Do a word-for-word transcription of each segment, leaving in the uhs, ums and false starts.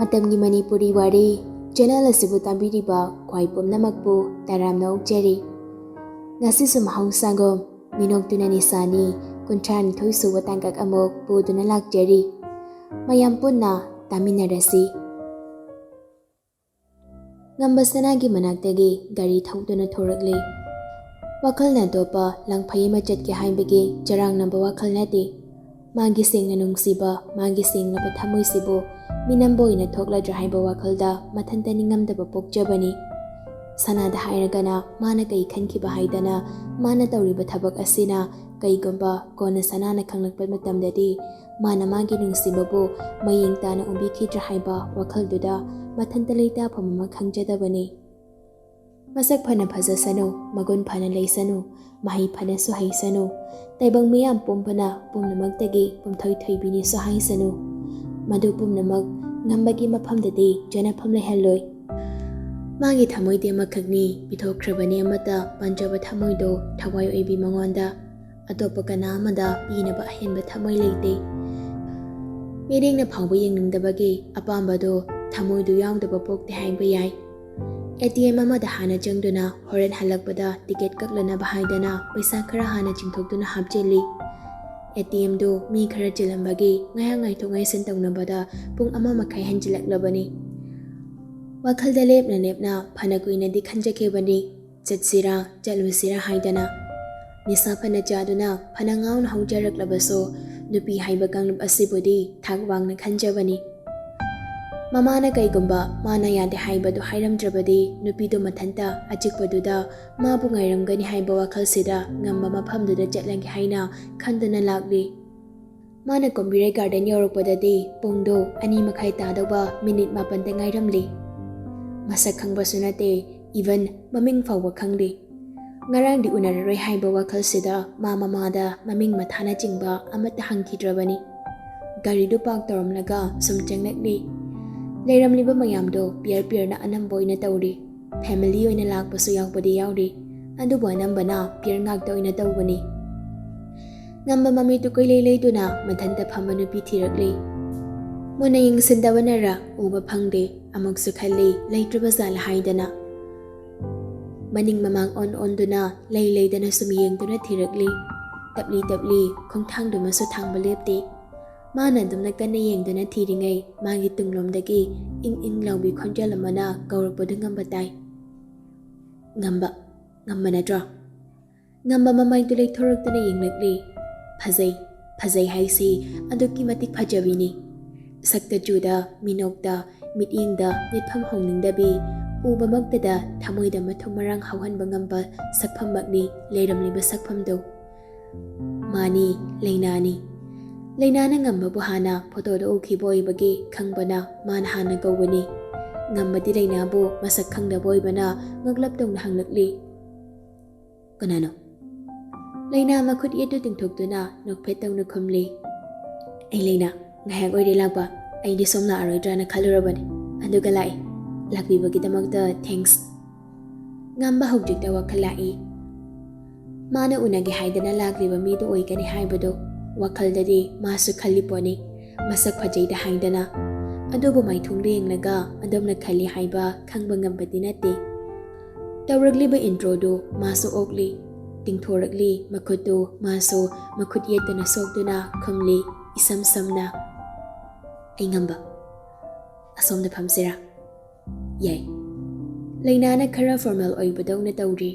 ꯃꯇꯝꯒꯤ ꯃꯅꯤꯄꯨꯔꯤ ꯋꯥꯔꯤ ꯆꯦꯅꯦꯜ ꯑꯁꯤꯕꯨ ꯇꯥꯕꯤꯔꯤꯕ ꯈ꯭ꯋꯥꯏ ꯄꯨꯝꯅꯃꯛꯄꯨ ꯇꯔꯥꯝꯅ ꯑꯣꯛꯆꯔꯤ꯫ ꯉꯁꯤꯁꯨ ꯃꯍꯧꯁꯥꯒꯨꯝ ꯃꯤꯅꯣꯛꯇꯨꯅ ꯅꯤꯁꯥꯅꯤ ꯀꯨꯟꯊ꯭ꯔꯥ ꯅꯤꯊꯣꯏ ꯁꯨꯕ ꯇꯥꯡꯀꯛ ꯑꯃꯨꯛ ꯄꯨꯗꯨꯅ ꯂꯥꯛꯆꯔꯤ꯫ ꯃꯌꯥꯝ ꯄꯨꯟꯅ ꯇꯥꯃꯤꯟꯅꯔꯁꯤ꯫ ꯉꯝꯕ ꯁꯅꯥꯒꯤ ꯃꯅꯥꯛꯇꯒꯤ ꯒꯥꯔꯤ ꯊꯧꯗꯨꯅ ꯊꯣꯔꯛꯂꯤ꯫ ꯋꯥꯈꯜꯅ ꯑꯇꯣꯞꯄ ꯂꯪꯐꯩ ꯑꯃ ꯆꯠꯀꯦ ꯍꯥꯏꯕꯒꯤ ꯆꯔꯥꯡꯅꯕ ꯋꯥꯈꯜ ꯅꯠꯇꯦ꯫ ꯃꯥꯒꯤ ꯁꯦꯡꯅ ꯅꯨꯡꯁꯤꯕ, ꯃꯥꯒꯤ ꯁꯦꯡꯂꯕ ꯊꯃꯣꯏꯁꯤꯕꯨ ꯃꯤꯅꯝꯕ ꯑꯣꯏꯅ ꯊꯣꯛꯂꯗ꯭ꯔꯥ ꯍꯥꯏꯕ ꯋꯥꯈꯜꯗ ꯃꯊꯟꯇ ꯅꯤꯡꯉꯝꯗꯕ ꯄꯣꯛꯆꯕꯅꯤ꯫ ꯁꯅꯥꯗ ꯍꯥꯏꯔꯒꯅ ꯃꯥꯅ ꯀꯩ ꯈꯟꯈꯤꯕ ꯍꯥꯏꯗꯅ ꯃꯥꯅ ꯇꯧꯔꯤꯕ ꯊꯕꯛ ꯑꯁꯤꯅ ꯀꯩꯒꯨꯝꯕ ꯀꯣꯟꯅ ꯁꯅꯥꯅ ꯈꯪꯂꯛꯄ ꯃꯇꯝꯗꯗꯤ ꯃꯥꯅ ꯃꯥꯒꯤ ꯅꯨꯡꯁꯤꯕꯕꯨ ꯃꯌꯦꯡ ꯇꯥꯅ ꯎꯕꯤꯈꯤꯗ꯭ꯔꯥ ꯍꯥꯏꯕ ꯋꯥꯈꯜꯗꯨꯗ ꯃꯊꯟꯇ ꯂꯩꯇꯥꯐꯝ ꯑꯃ ꯈꯪꯖꯗꯕꯅꯤ꯫ ꯃꯁꯛ ꯐꯅ ꯐꯖꯁꯅꯨ, ꯃꯒꯨꯟ ꯐꯅ ꯂꯩꯁꯅꯨ, ꯃꯍꯩ ꯐꯅꯁꯨ ꯍꯩꯁꯅꯨ, ꯇꯥꯏꯕꯪ ꯃꯤꯌꯥꯝ ꯄꯨꯝꯕꯅ ꯄꯨꯝꯅꯃꯛꯇꯒꯤ ꯄꯨꯝꯊꯣꯏ ꯊꯣꯏꯕꯤꯅꯤꯁꯨ ꯍꯥꯏꯁꯅꯨ, ꯃꯗꯨ ꯄꯨꯝꯅꯃꯛ ꯉꯝꯕꯒꯤ ꯃꯐꯝꯗꯗꯤ ꯆꯦꯟꯅꯐꯝ ꯂꯩꯍꯜꯂꯣꯏ꯫ ꯃꯥꯒꯤ ꯊꯃꯣꯏꯗꯤ ꯑꯃꯈꯛꯅꯤ, ꯄꯤꯊꯣꯛꯈ꯭ꯔꯕꯅꯤ ꯑꯃꯠꯇ ꯄꯥꯟꯖꯕ ꯊꯃꯣꯏꯗꯣ ꯊꯋꯥꯏ ꯑꯣꯏꯕꯤ ꯃꯉꯣꯟꯗ꯫ ꯑꯇꯣꯞꯄ ꯀꯅꯥ ꯑꯃꯗ ꯄꯤꯅꯕ ꯑꯍꯦꯟꯕ ꯊꯃꯣꯏ ꯂꯩꯇꯦ꯫ ꯃꯤꯠꯌꯦꯡꯅ ꯐꯥꯎꯕ ꯌꯦꯡꯅꯤꯡꯗꯕꯒꯤ ꯑꯄꯥꯝꯕꯗꯣ ꯊꯃꯣꯏꯗꯨ ꯌꯥꯎꯗꯕ ꯄꯣꯛꯇꯦ ꯍꯥꯏꯕ ꯌꯥꯏ꯫ ꯑꯦ ꯇꯤ ꯑꯦꯝ ꯑꯃꯗ ꯍꯥꯟꯅ ꯆꯪꯗꯨꯅ ꯍꯣꯔꯦꯟ ꯍꯜꯂꯛꯄꯗ ꯇꯤꯀꯦꯠ ꯀꯛꯂꯅꯕ ꯍꯥꯏꯗꯅ ꯄꯩꯁꯥ ꯈꯔ ꯍꯥꯟꯅ ꯆꯤꯡꯊꯣꯛꯇꯨꯅ ꯍꯥꯞꯆꯤꯜꯂꯤ꯫ ꯑꯦ ꯇꯤ ꯑꯦꯝꯗꯨ ꯃꯤ ꯈꯔ ꯆꯤꯜꯂꯝꯕꯒꯤ ꯉꯥꯏꯍꯥꯛ ꯉꯥꯏꯊꯣꯛ ꯉꯥꯏꯁꯤꯟ ꯇꯧꯅꯕꯗ ꯄꯨꯡ ꯑꯃ ꯃꯈꯥꯏ ꯍꯦꯟꯖꯤꯜꯂꯛꯂꯕꯅꯤ꯫ ꯋꯥꯈꯜꯗ ꯂꯦꯞꯅ ꯂꯦꯞꯅ ꯐꯅ ꯀꯨꯏꯅꯗꯤ ꯈꯟꯖꯈꯤꯕꯅꯤ꯫ ꯆꯠꯁꯤꯔꯥ ꯆꯠꯂꯣꯏꯁꯤꯔꯥ ꯍꯥꯏꯗꯅ꯫ ꯅꯤꯁꯥ ꯐꯅ ꯆꯥꯗꯨꯅ ꯐꯅ ꯉꯥꯎꯅ ꯍꯧꯖꯔꯛꯂꯕꯁꯨ ꯅꯨꯄꯤ ꯍꯥꯏꯕ ꯀꯥꯡꯂꯨꯞ ꯑꯁꯤꯕꯨꯗꯤ ꯊꯥꯛ ꯋꯥꯡꯅ ꯈꯟꯖꯕꯅꯤ꯫ ꯃꯃꯥꯅ ꯀꯩꯒꯨꯝꯕ ꯃꯥꯅ ꯌꯥꯗꯦ ꯍꯥꯏꯕꯗꯨ ꯍꯥꯏꯔꯝꯗ꯭ꯔꯕꯗꯤ ꯅꯨꯄꯤꯗꯨ ꯃꯊꯟꯇ ꯑꯆꯤꯛꯄꯗꯨꯗ ꯃꯥꯕꯨ ꯉꯥꯏꯔꯝꯒꯅꯤ ꯍꯥꯏꯕ ꯋꯥꯈꯜꯁꯤꯗ ꯉꯝꯕ ꯃꯐꯝꯗꯨꯗ ꯆꯠꯂꯒꯦ ꯍꯥꯏꯅ ꯈꯟꯗꯨꯅ ꯂꯥꯛꯂꯤ꯫ ꯃꯥꯅ ꯀꯣꯝꯕꯤꯔꯩ ꯒꯥꯔꯗꯦꯟ ꯌꯧꯔꯛꯄꯗꯗꯤ ꯄꯨꯡꯗꯨ ꯑꯅꯤ ꯃꯈꯥꯏ ꯇꯥꯗꯧꯕ ꯃꯤꯅꯤꯠ ꯃꯥꯄꯟꯗ ꯉꯥꯏꯔꯝꯂꯤ꯫ ꯃꯁꯛ ꯈꯪꯕꯁꯨ ꯅꯠꯇꯦ, ꯏꯚꯟ ꯃꯃꯤꯡ ꯐꯥꯎꯕ ꯈꯪꯗꯦ꯫ ꯉꯔꯥꯡꯗꯤ ꯎꯅꯔꯔꯣꯏ ꯍꯥꯏꯕ ꯋꯥꯈꯜꯁꯤꯗ ꯃꯥ ꯃꯃꯥꯗ ꯃꯃꯤꯡ ꯃꯊꯥꯅꯆꯤꯡꯕ ꯑꯃꯠꯇ ꯍꯪꯈꯤꯗ꯭ꯔꯕꯅꯤ꯫ ꯒꯥꯔꯤꯗꯨ ꯄꯥꯔꯛ ꯇꯧꯔꯝꯂꯒ ꯁꯨꯝ ꯆꯪꯂꯛꯂꯤ꯫ ꯂꯩꯔꯝꯂꯤꯕ ꯃꯌꯥꯝꯗꯣ ꯄꯤꯌꯔ ꯄꯤꯌꯔꯅ ꯑꯅꯝꯕ ꯑꯣꯏꯅ ꯇꯧꯔꯤ꯫ ꯐꯦꯃꯤꯂꯤ ꯑꯣꯏꯅ ꯂꯥꯛꯄꯁꯨ ꯌꯥꯎꯕꯗꯤ ꯌꯥꯎꯔꯤ, ꯑꯗꯨꯕꯨ ꯑꯅꯝꯕꯅ ꯄꯤꯌꯔ ꯉꯥꯛꯇ ꯑꯣꯏꯅ ꯇꯧꯕꯅꯤ꯫ ꯉꯝꯕ ꯃꯃꯤꯠꯇꯨ ꯀꯣꯏꯂꯩ ꯂꯩꯗꯨꯅ ꯃꯊꯟꯇ ꯐꯝꯕ ꯅꯨꯄꯤ ꯊꯤꯔꯛꯂꯤ꯫ ꯃꯨꯟꯅ ꯌꯦꯡꯁꯤꯟꯗꯕꯅꯔ ꯎꯕ ꯐꯪꯗꯦ꯫ ꯑꯃꯨꯛꯁꯨ ꯈꯜꯂꯤ, ꯂꯩꯇ꯭ꯔꯕ ꯖꯥꯠꯂ ꯍꯥꯏꯗꯅ꯫ ꯃꯅꯤꯡ ꯃꯃꯥꯡ ꯑꯣꯟ ꯑꯣꯟꯗꯨꯅ, ꯂꯩ ꯂꯩꯗꯅ ꯁꯨꯝ ꯌꯦꯡꯗꯨꯅ ꯊꯤꯔꯛꯂꯤ꯫ ꯇꯞꯂꯤ ꯇꯞꯂꯤ ꯈꯣꯡꯊꯥꯡꯗꯨꯃꯁꯨ ꯊꯥꯡꯕ ꯂꯦꯞꯇꯦ꯫ ꯃꯥꯅ ꯑꯗꯨꯝꯅ ꯀꯟꯅ ꯌꯦꯡꯗꯨꯅ ꯊꯤꯔꯤꯉꯩ, ꯃꯥꯒꯤ ꯇꯨꯡꯂꯣꯝꯗꯒꯤ ꯏꯪ ꯏꯪ ꯂꯥꯎꯕꯤ ꯈꯣꯟꯖꯦꯜ ꯑꯃꯅ ꯀꯧꯔꯛꯄꯗꯨ ꯉꯝꯕ ꯇꯥꯏ꯫ "ꯉꯝꯕ, ꯉꯝꯕ ꯅꯠꯇ꯭ꯔꯣ?" ꯉꯝꯕ ꯃꯃꯥꯏꯗꯨ ꯂꯩꯊꯣꯔꯛꯇꯨꯅ ꯌꯦꯡꯂꯛꯂꯤ꯫ ꯐꯖꯩ, ꯐꯖꯩ ꯍꯥꯏꯁꯤ ꯑꯗꯨꯛꯀꯤ ꯃꯇꯤꯛ ꯐꯖꯕꯤꯅꯤ꯫ ꯁꯛꯇ ꯆꯨꯗ, ꯃꯤꯅꯣꯛꯇ, ꯃꯤꯠꯌꯦꯡꯗ ꯃꯤꯠꯐꯝ ꯍꯣꯡꯅꯤꯡꯗꯕꯤ, ꯎꯕꯃꯛꯇꯗ ꯊꯃꯣꯏꯗ ꯃꯊꯨꯝ ꯃꯔꯥꯡ ꯍꯧꯍꯟꯕ ꯉꯝꯕ ꯁꯛꯐꯝꯃꯛꯅꯤ ꯂꯩꯔꯝꯂꯤꯕ ꯁꯛꯐꯝꯗꯨ꯫ ꯃꯥꯅꯤ, ꯂꯩꯅꯥꯅꯤ꯫ ꯂꯩꯅꯥꯅ ꯉꯝꯕꯕꯨ ꯍꯥꯟꯅ ꯐꯣꯇꯣꯗ ꯎꯈꯤꯕ ꯑꯣꯏꯕꯒꯤ ꯈꯪꯕꯅ ꯃꯥꯅ ꯍꯥꯟꯅ ꯀꯧꯕꯅꯤ꯫ ꯉꯝꯕꯗꯤ ꯂꯩꯅꯥꯕꯨ ꯃꯁꯛ ꯈꯪꯗꯕ ꯑꯣꯏꯕꯅ ꯉꯛꯂꯞ ꯇꯧꯅ ꯍꯪꯂꯛꯂꯤ꯫ "ꯀꯅꯥꯅꯣ?" ꯂꯩꯅꯥ ꯃꯈꯨꯠ ꯌꯦꯠꯇꯨ ꯇꯤꯡꯊꯣꯛꯇꯨꯅ ꯅꯣꯛꯐꯦꯠ ꯇꯧꯅ ꯈꯨꯝꯂꯤ꯫ "ꯑꯩ ꯂꯩꯅꯥ, ꯉꯥꯏꯍꯥꯛ ꯑꯣꯏꯔꯦ ꯂꯥꯛꯄ꯫ ꯑꯩꯗꯤ ꯁꯣꯝ ꯂꯥꯛꯑꯔꯣꯏꯗ꯭ꯔꯥꯅ ꯈꯜꯂꯨꯔꯕꯅꯤ, ꯑꯗꯨꯒ ꯂꯥꯛꯏ꯫ ꯂꯥꯛꯄꯤꯕꯒꯤꯗꯃꯛꯇ thanks꯫" ꯉꯝꯕ ꯍꯧꯖꯤꯛꯇ ꯋꯥꯈꯜ ꯂꯥꯛꯏ꯫ ꯃꯥꯅ ꯎꯅꯒꯦ ꯍꯥꯏꯗꯅ ꯂꯥꯛꯂꯤꯕ ꯃꯤꯗꯨ ꯑꯣꯏꯒꯅꯤ ꯍꯥꯏꯕꯗꯨ ꯋꯥꯈꯜꯗꯗꯤ ꯃꯥꯁꯨ ꯈꯜꯂꯤ ꯄꯣꯠꯅꯤ, ꯃꯁꯛ ꯐꯖꯩꯗ ꯍꯥꯏꯗꯅ꯫ ꯑꯗꯨꯕꯨ ꯃꯥꯏꯊꯣꯡꯗ ꯌꯦꯡꯂꯒ ꯑꯗꯣꯝꯅ ꯈꯜꯂꯤ ꯍꯥꯏꯕ ꯈꯪꯕ ꯉꯝꯕꯗꯤ ꯅꯠꯇꯦ꯫ ꯇꯧꯔꯛꯂꯤꯕ introꯗꯨ ꯃꯥꯁꯨ ꯑꯣꯛꯂꯤ꯫ ꯇꯤꯡꯊꯣꯔꯛꯂꯤ ꯃꯈꯨꯠꯇꯨ ꯃꯥꯁꯨ ꯃꯈꯨꯠ ꯌꯦꯠꯇꯨꯅ ꯁꯣꯛꯇꯨꯅ ꯈꯨꯝꯂꯤ ꯏꯁꯝ ꯁꯝꯅ, "ꯑꯩ ꯉꯝꯕ, ꯑꯁꯣꯝꯗ ꯐꯝꯁꯤꯔꯥ?" "ꯌꯥꯏ꯫" ꯂꯩꯅꯥꯅ ꯈꯔ formal ꯑꯣꯏꯕꯗꯧꯅ ꯇꯧꯔꯤ꯫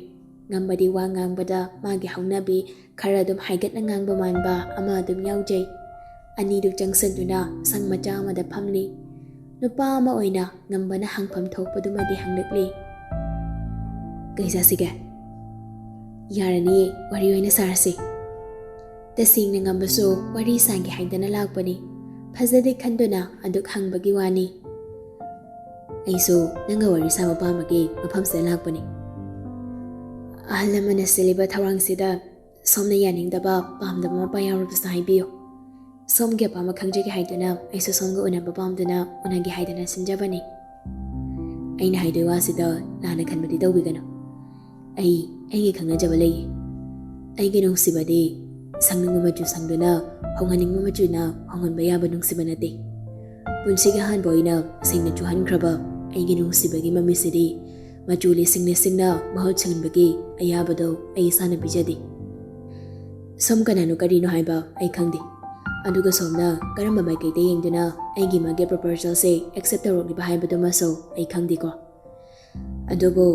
ꯉꯝꯕꯗꯤ ꯋꯥ ꯉꯥꯡꯕꯗ ꯃꯥꯒꯤ ꯍꯧꯅꯕꯤ ꯈꯔ ꯑꯗꯨꯝ ꯍꯥꯏꯒꯠꯅ ꯉꯥꯡꯕ ꯃꯥꯟꯕ ꯑꯃ ꯑꯗꯨꯝ ꯌꯥꯎꯖꯩ꯫ ꯑꯅꯤꯗꯨ ꯆꯪꯁꯤꯟꯗꯨꯅ ꯁꯪ ꯃꯆꯥ ꯑꯃꯗ ꯐꯝꯂꯤ꯫ ꯅꯨꯄꯥ ꯑꯃ ꯑꯣꯏꯅ ꯉꯝꯕꯅ ꯍꯪꯐꯝ ꯊꯣꯛꯄꯗꯨꯃꯗꯤ ꯍꯪꯂꯛꯂꯤ꯫ "ꯀꯩ ꯆꯥꯁꯤꯒꯦ?" "ꯌꯥꯔꯅꯤꯌꯦ, ꯋꯥꯔꯤ ꯑꯣꯏꯅ ꯁꯥꯔꯁꯤ꯫" ꯇꯁꯦꯡꯅ ꯉꯝꯕꯁꯨ ꯋꯥꯔꯤ ꯁꯥꯒꯦ ꯍꯥꯏꯗꯅ ꯂꯥꯛꯄꯅꯤ꯫ ꯐꯖꯗꯦ ꯈꯟꯗꯨꯅ ꯑꯗꯨꯛ ꯍꯪꯕꯒꯤ ꯋꯥꯅꯤ꯫ "ꯑꯩꯁꯨ ꯅꯪꯒ ꯋꯥꯔꯤ ꯁꯥꯕ ꯄꯥꯝꯕꯒꯤ ꯃꯐꯝꯁꯤꯗ ꯂꯥꯛꯄꯅꯤ꯫ ꯑꯍꯜ ꯂꯃꯟꯅ ꯁꯤꯜꯂꯤꯕ ꯊꯧꯔꯥꯡꯁꯤꯗ ꯁꯣꯝꯅ ꯌꯥꯅꯤꯡꯗꯕ, ꯄꯥꯝꯗꯕ ꯃꯄꯥ ꯌꯥꯎꯔꯕꯁꯨ ꯍꯥꯏꯕꯤꯌꯨ꯫ ꯁꯣꯝꯒꯤ ꯑꯄꯥꯝꯕ ꯈꯪꯖꯒꯦ ꯍꯥꯏꯗꯨꯅ ꯑꯩꯁꯨ ꯁꯣꯝꯒ ꯎꯅꯕ ꯄꯥꯝꯗꯨꯅ ꯎꯅꯒꯦ ꯍꯥꯏꯗꯅ ꯁꯤꯟꯖꯕꯅꯤ꯫" "ꯑꯩꯅ ꯍꯥꯏꯗꯣꯏ ꯋꯥꯁꯤꯗ ꯂꯥꯟꯅ ꯈꯟꯕꯗꯤ ꯇꯧꯕꯤꯒꯅꯨ꯫ ꯑꯩ ꯑꯩꯒꯤ ꯈꯪꯅꯖꯕ ꯂꯩꯌꯦ꯫ ꯑꯩꯒꯤ ꯅꯨꯡꯁꯤꯕꯗꯤ ꯁꯪꯅꯤꯡꯕ ꯃꯆꯨ ꯁꯪꯗꯨꯅ, ꯍꯣꯡꯍꯟꯅꯤꯡꯕ ꯃꯆꯨꯅ ꯍꯣꯡꯍꯟꯕ ꯌꯥꯕ ꯅꯨꯡꯁꯤꯕ ꯅꯠꯇꯦ꯫ ꯄꯨꯟꯁꯤꯒꯤ ꯑꯍꯥꯟꯕ ꯑꯣꯏꯅ ꯁꯦꯡꯅ ꯆꯨꯍꯟꯈ꯭ꯔꯕ ꯑꯩꯒꯤ ꯅꯨꯡꯁꯤꯕꯒꯤ ꯃꯃꯤꯁꯤꯗꯤ ꯃꯆꯨ ꯂꯤꯁꯤꯡ ꯂꯤꯁꯤꯡꯅ ꯃꯍꯨꯠ ꯁꯤꯟꯕꯒꯤ ꯑꯌꯥꯕꯗꯣ ꯑꯩ ꯏꯁꯥꯅ ꯄꯤꯖꯗꯦ꯫ ꯁꯣꯝ ꯀꯅꯥꯅꯣ ꯀꯔꯤꯅꯣ ꯍꯥꯏꯕ ꯑꯩ ꯈꯪꯗꯦ꯫ ꯑꯗꯨꯒ ꯁꯣꯝꯅ ꯀꯔꯝꯕ ꯃꯥꯏꯀꯩꯗ ꯌꯦꯡꯗꯨꯅ ꯑꯩꯒꯤ ꯃꯥꯒꯤ ꯄ꯭ꯔꯣꯄꯣꯖꯦꯜꯁꯦ ꯑꯦꯛꯁꯦꯞ ꯇꯧꯔꯛꯂꯤꯕ ꯍꯥꯏꯕꯗꯨꯃꯁꯨ ꯑꯩ ꯈꯪꯗꯦꯀꯣ꯫ ꯑꯗꯨꯕꯨ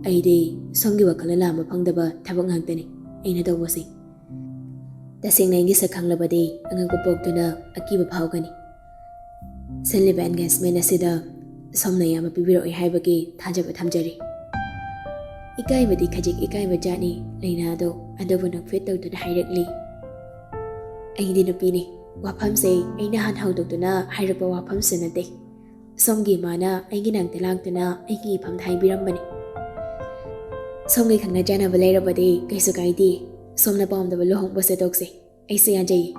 ꯑꯩꯗꯤ ꯁꯣꯝꯒꯤ ꯋꯥꯈꯜꯅ ꯂꯥꯝꯕ ꯐꯪꯗꯕ ꯊꯕꯛ ꯉꯥꯛꯇꯅꯤ ꯑꯩꯅ ꯇꯧꯕꯁꯦ꯫ ꯇꯁꯦꯡꯅ ꯑꯩꯒꯤ ꯁꯛ ꯈꯪꯂꯕꯗꯤ ꯑꯉꯛꯄ ꯄꯣꯛꯇꯨꯅ ꯑꯀꯤꯕ ꯐꯥꯎꯒꯅꯤ꯫ ꯁꯤꯜꯂꯤꯕ ꯑꯦꯟꯒꯦꯖꯃꯦꯟ ꯑꯁꯤꯗ ꯁꯣꯝꯅ ꯑꯌꯥꯕ ꯄꯤꯕꯤꯔꯛꯑꯣꯏ ꯍꯥꯏꯕꯒꯤ ꯊꯥꯖꯕ ꯊꯝꯖꯔꯤ꯫ ꯏꯀꯥꯏꯕꯗꯤ ꯈꯖꯤꯛ ꯏꯀꯥꯏꯕ ꯖꯥꯠꯅꯤ ꯂꯩꯅꯥꯗꯣ, ꯑꯗꯨꯕꯨ ꯅꯣꯛꯐꯦꯠ ꯇꯧꯗꯨꯅ ꯍꯥꯏꯔꯛꯂꯤ꯫ ꯑꯩꯗꯤ ꯅꯨꯄꯤꯅꯤ꯫ ꯋꯥꯐꯝꯁꯦ ꯑꯩꯅ ꯍꯥꯟꯅ ꯍꯧꯗꯣꯛꯇꯨꯅ ꯍꯥꯏꯔꯛꯄ ꯋꯥꯐꯝꯁꯨ ꯅꯠꯇꯦ꯫ ꯁꯣꯝꯒꯤ ꯏꯃꯥꯅ ꯑꯩꯒꯤ ꯅꯥꯛꯇ ꯂꯥꯛꯇꯨꯅ ꯑꯩꯒꯤ ꯏꯐꯝꯗ ꯍꯥꯏꯕꯤꯔꯝꯕꯅꯤ꯫ ꯁꯣꯝꯒꯤ ꯈꯪꯅ ꯆꯥꯟꯅꯕ ꯂꯩꯔꯕꯗꯤ ꯀꯩꯁꯨ ꯀꯥꯏꯗꯦ꯫ ꯁꯣꯝꯅ ꯄꯥꯝꯗꯕ ꯂꯨꯍꯣꯡꯕꯁꯦ ꯇꯣꯛꯁꯦ꯫ ꯑꯩꯁꯨ ꯌꯥꯖꯩ꯫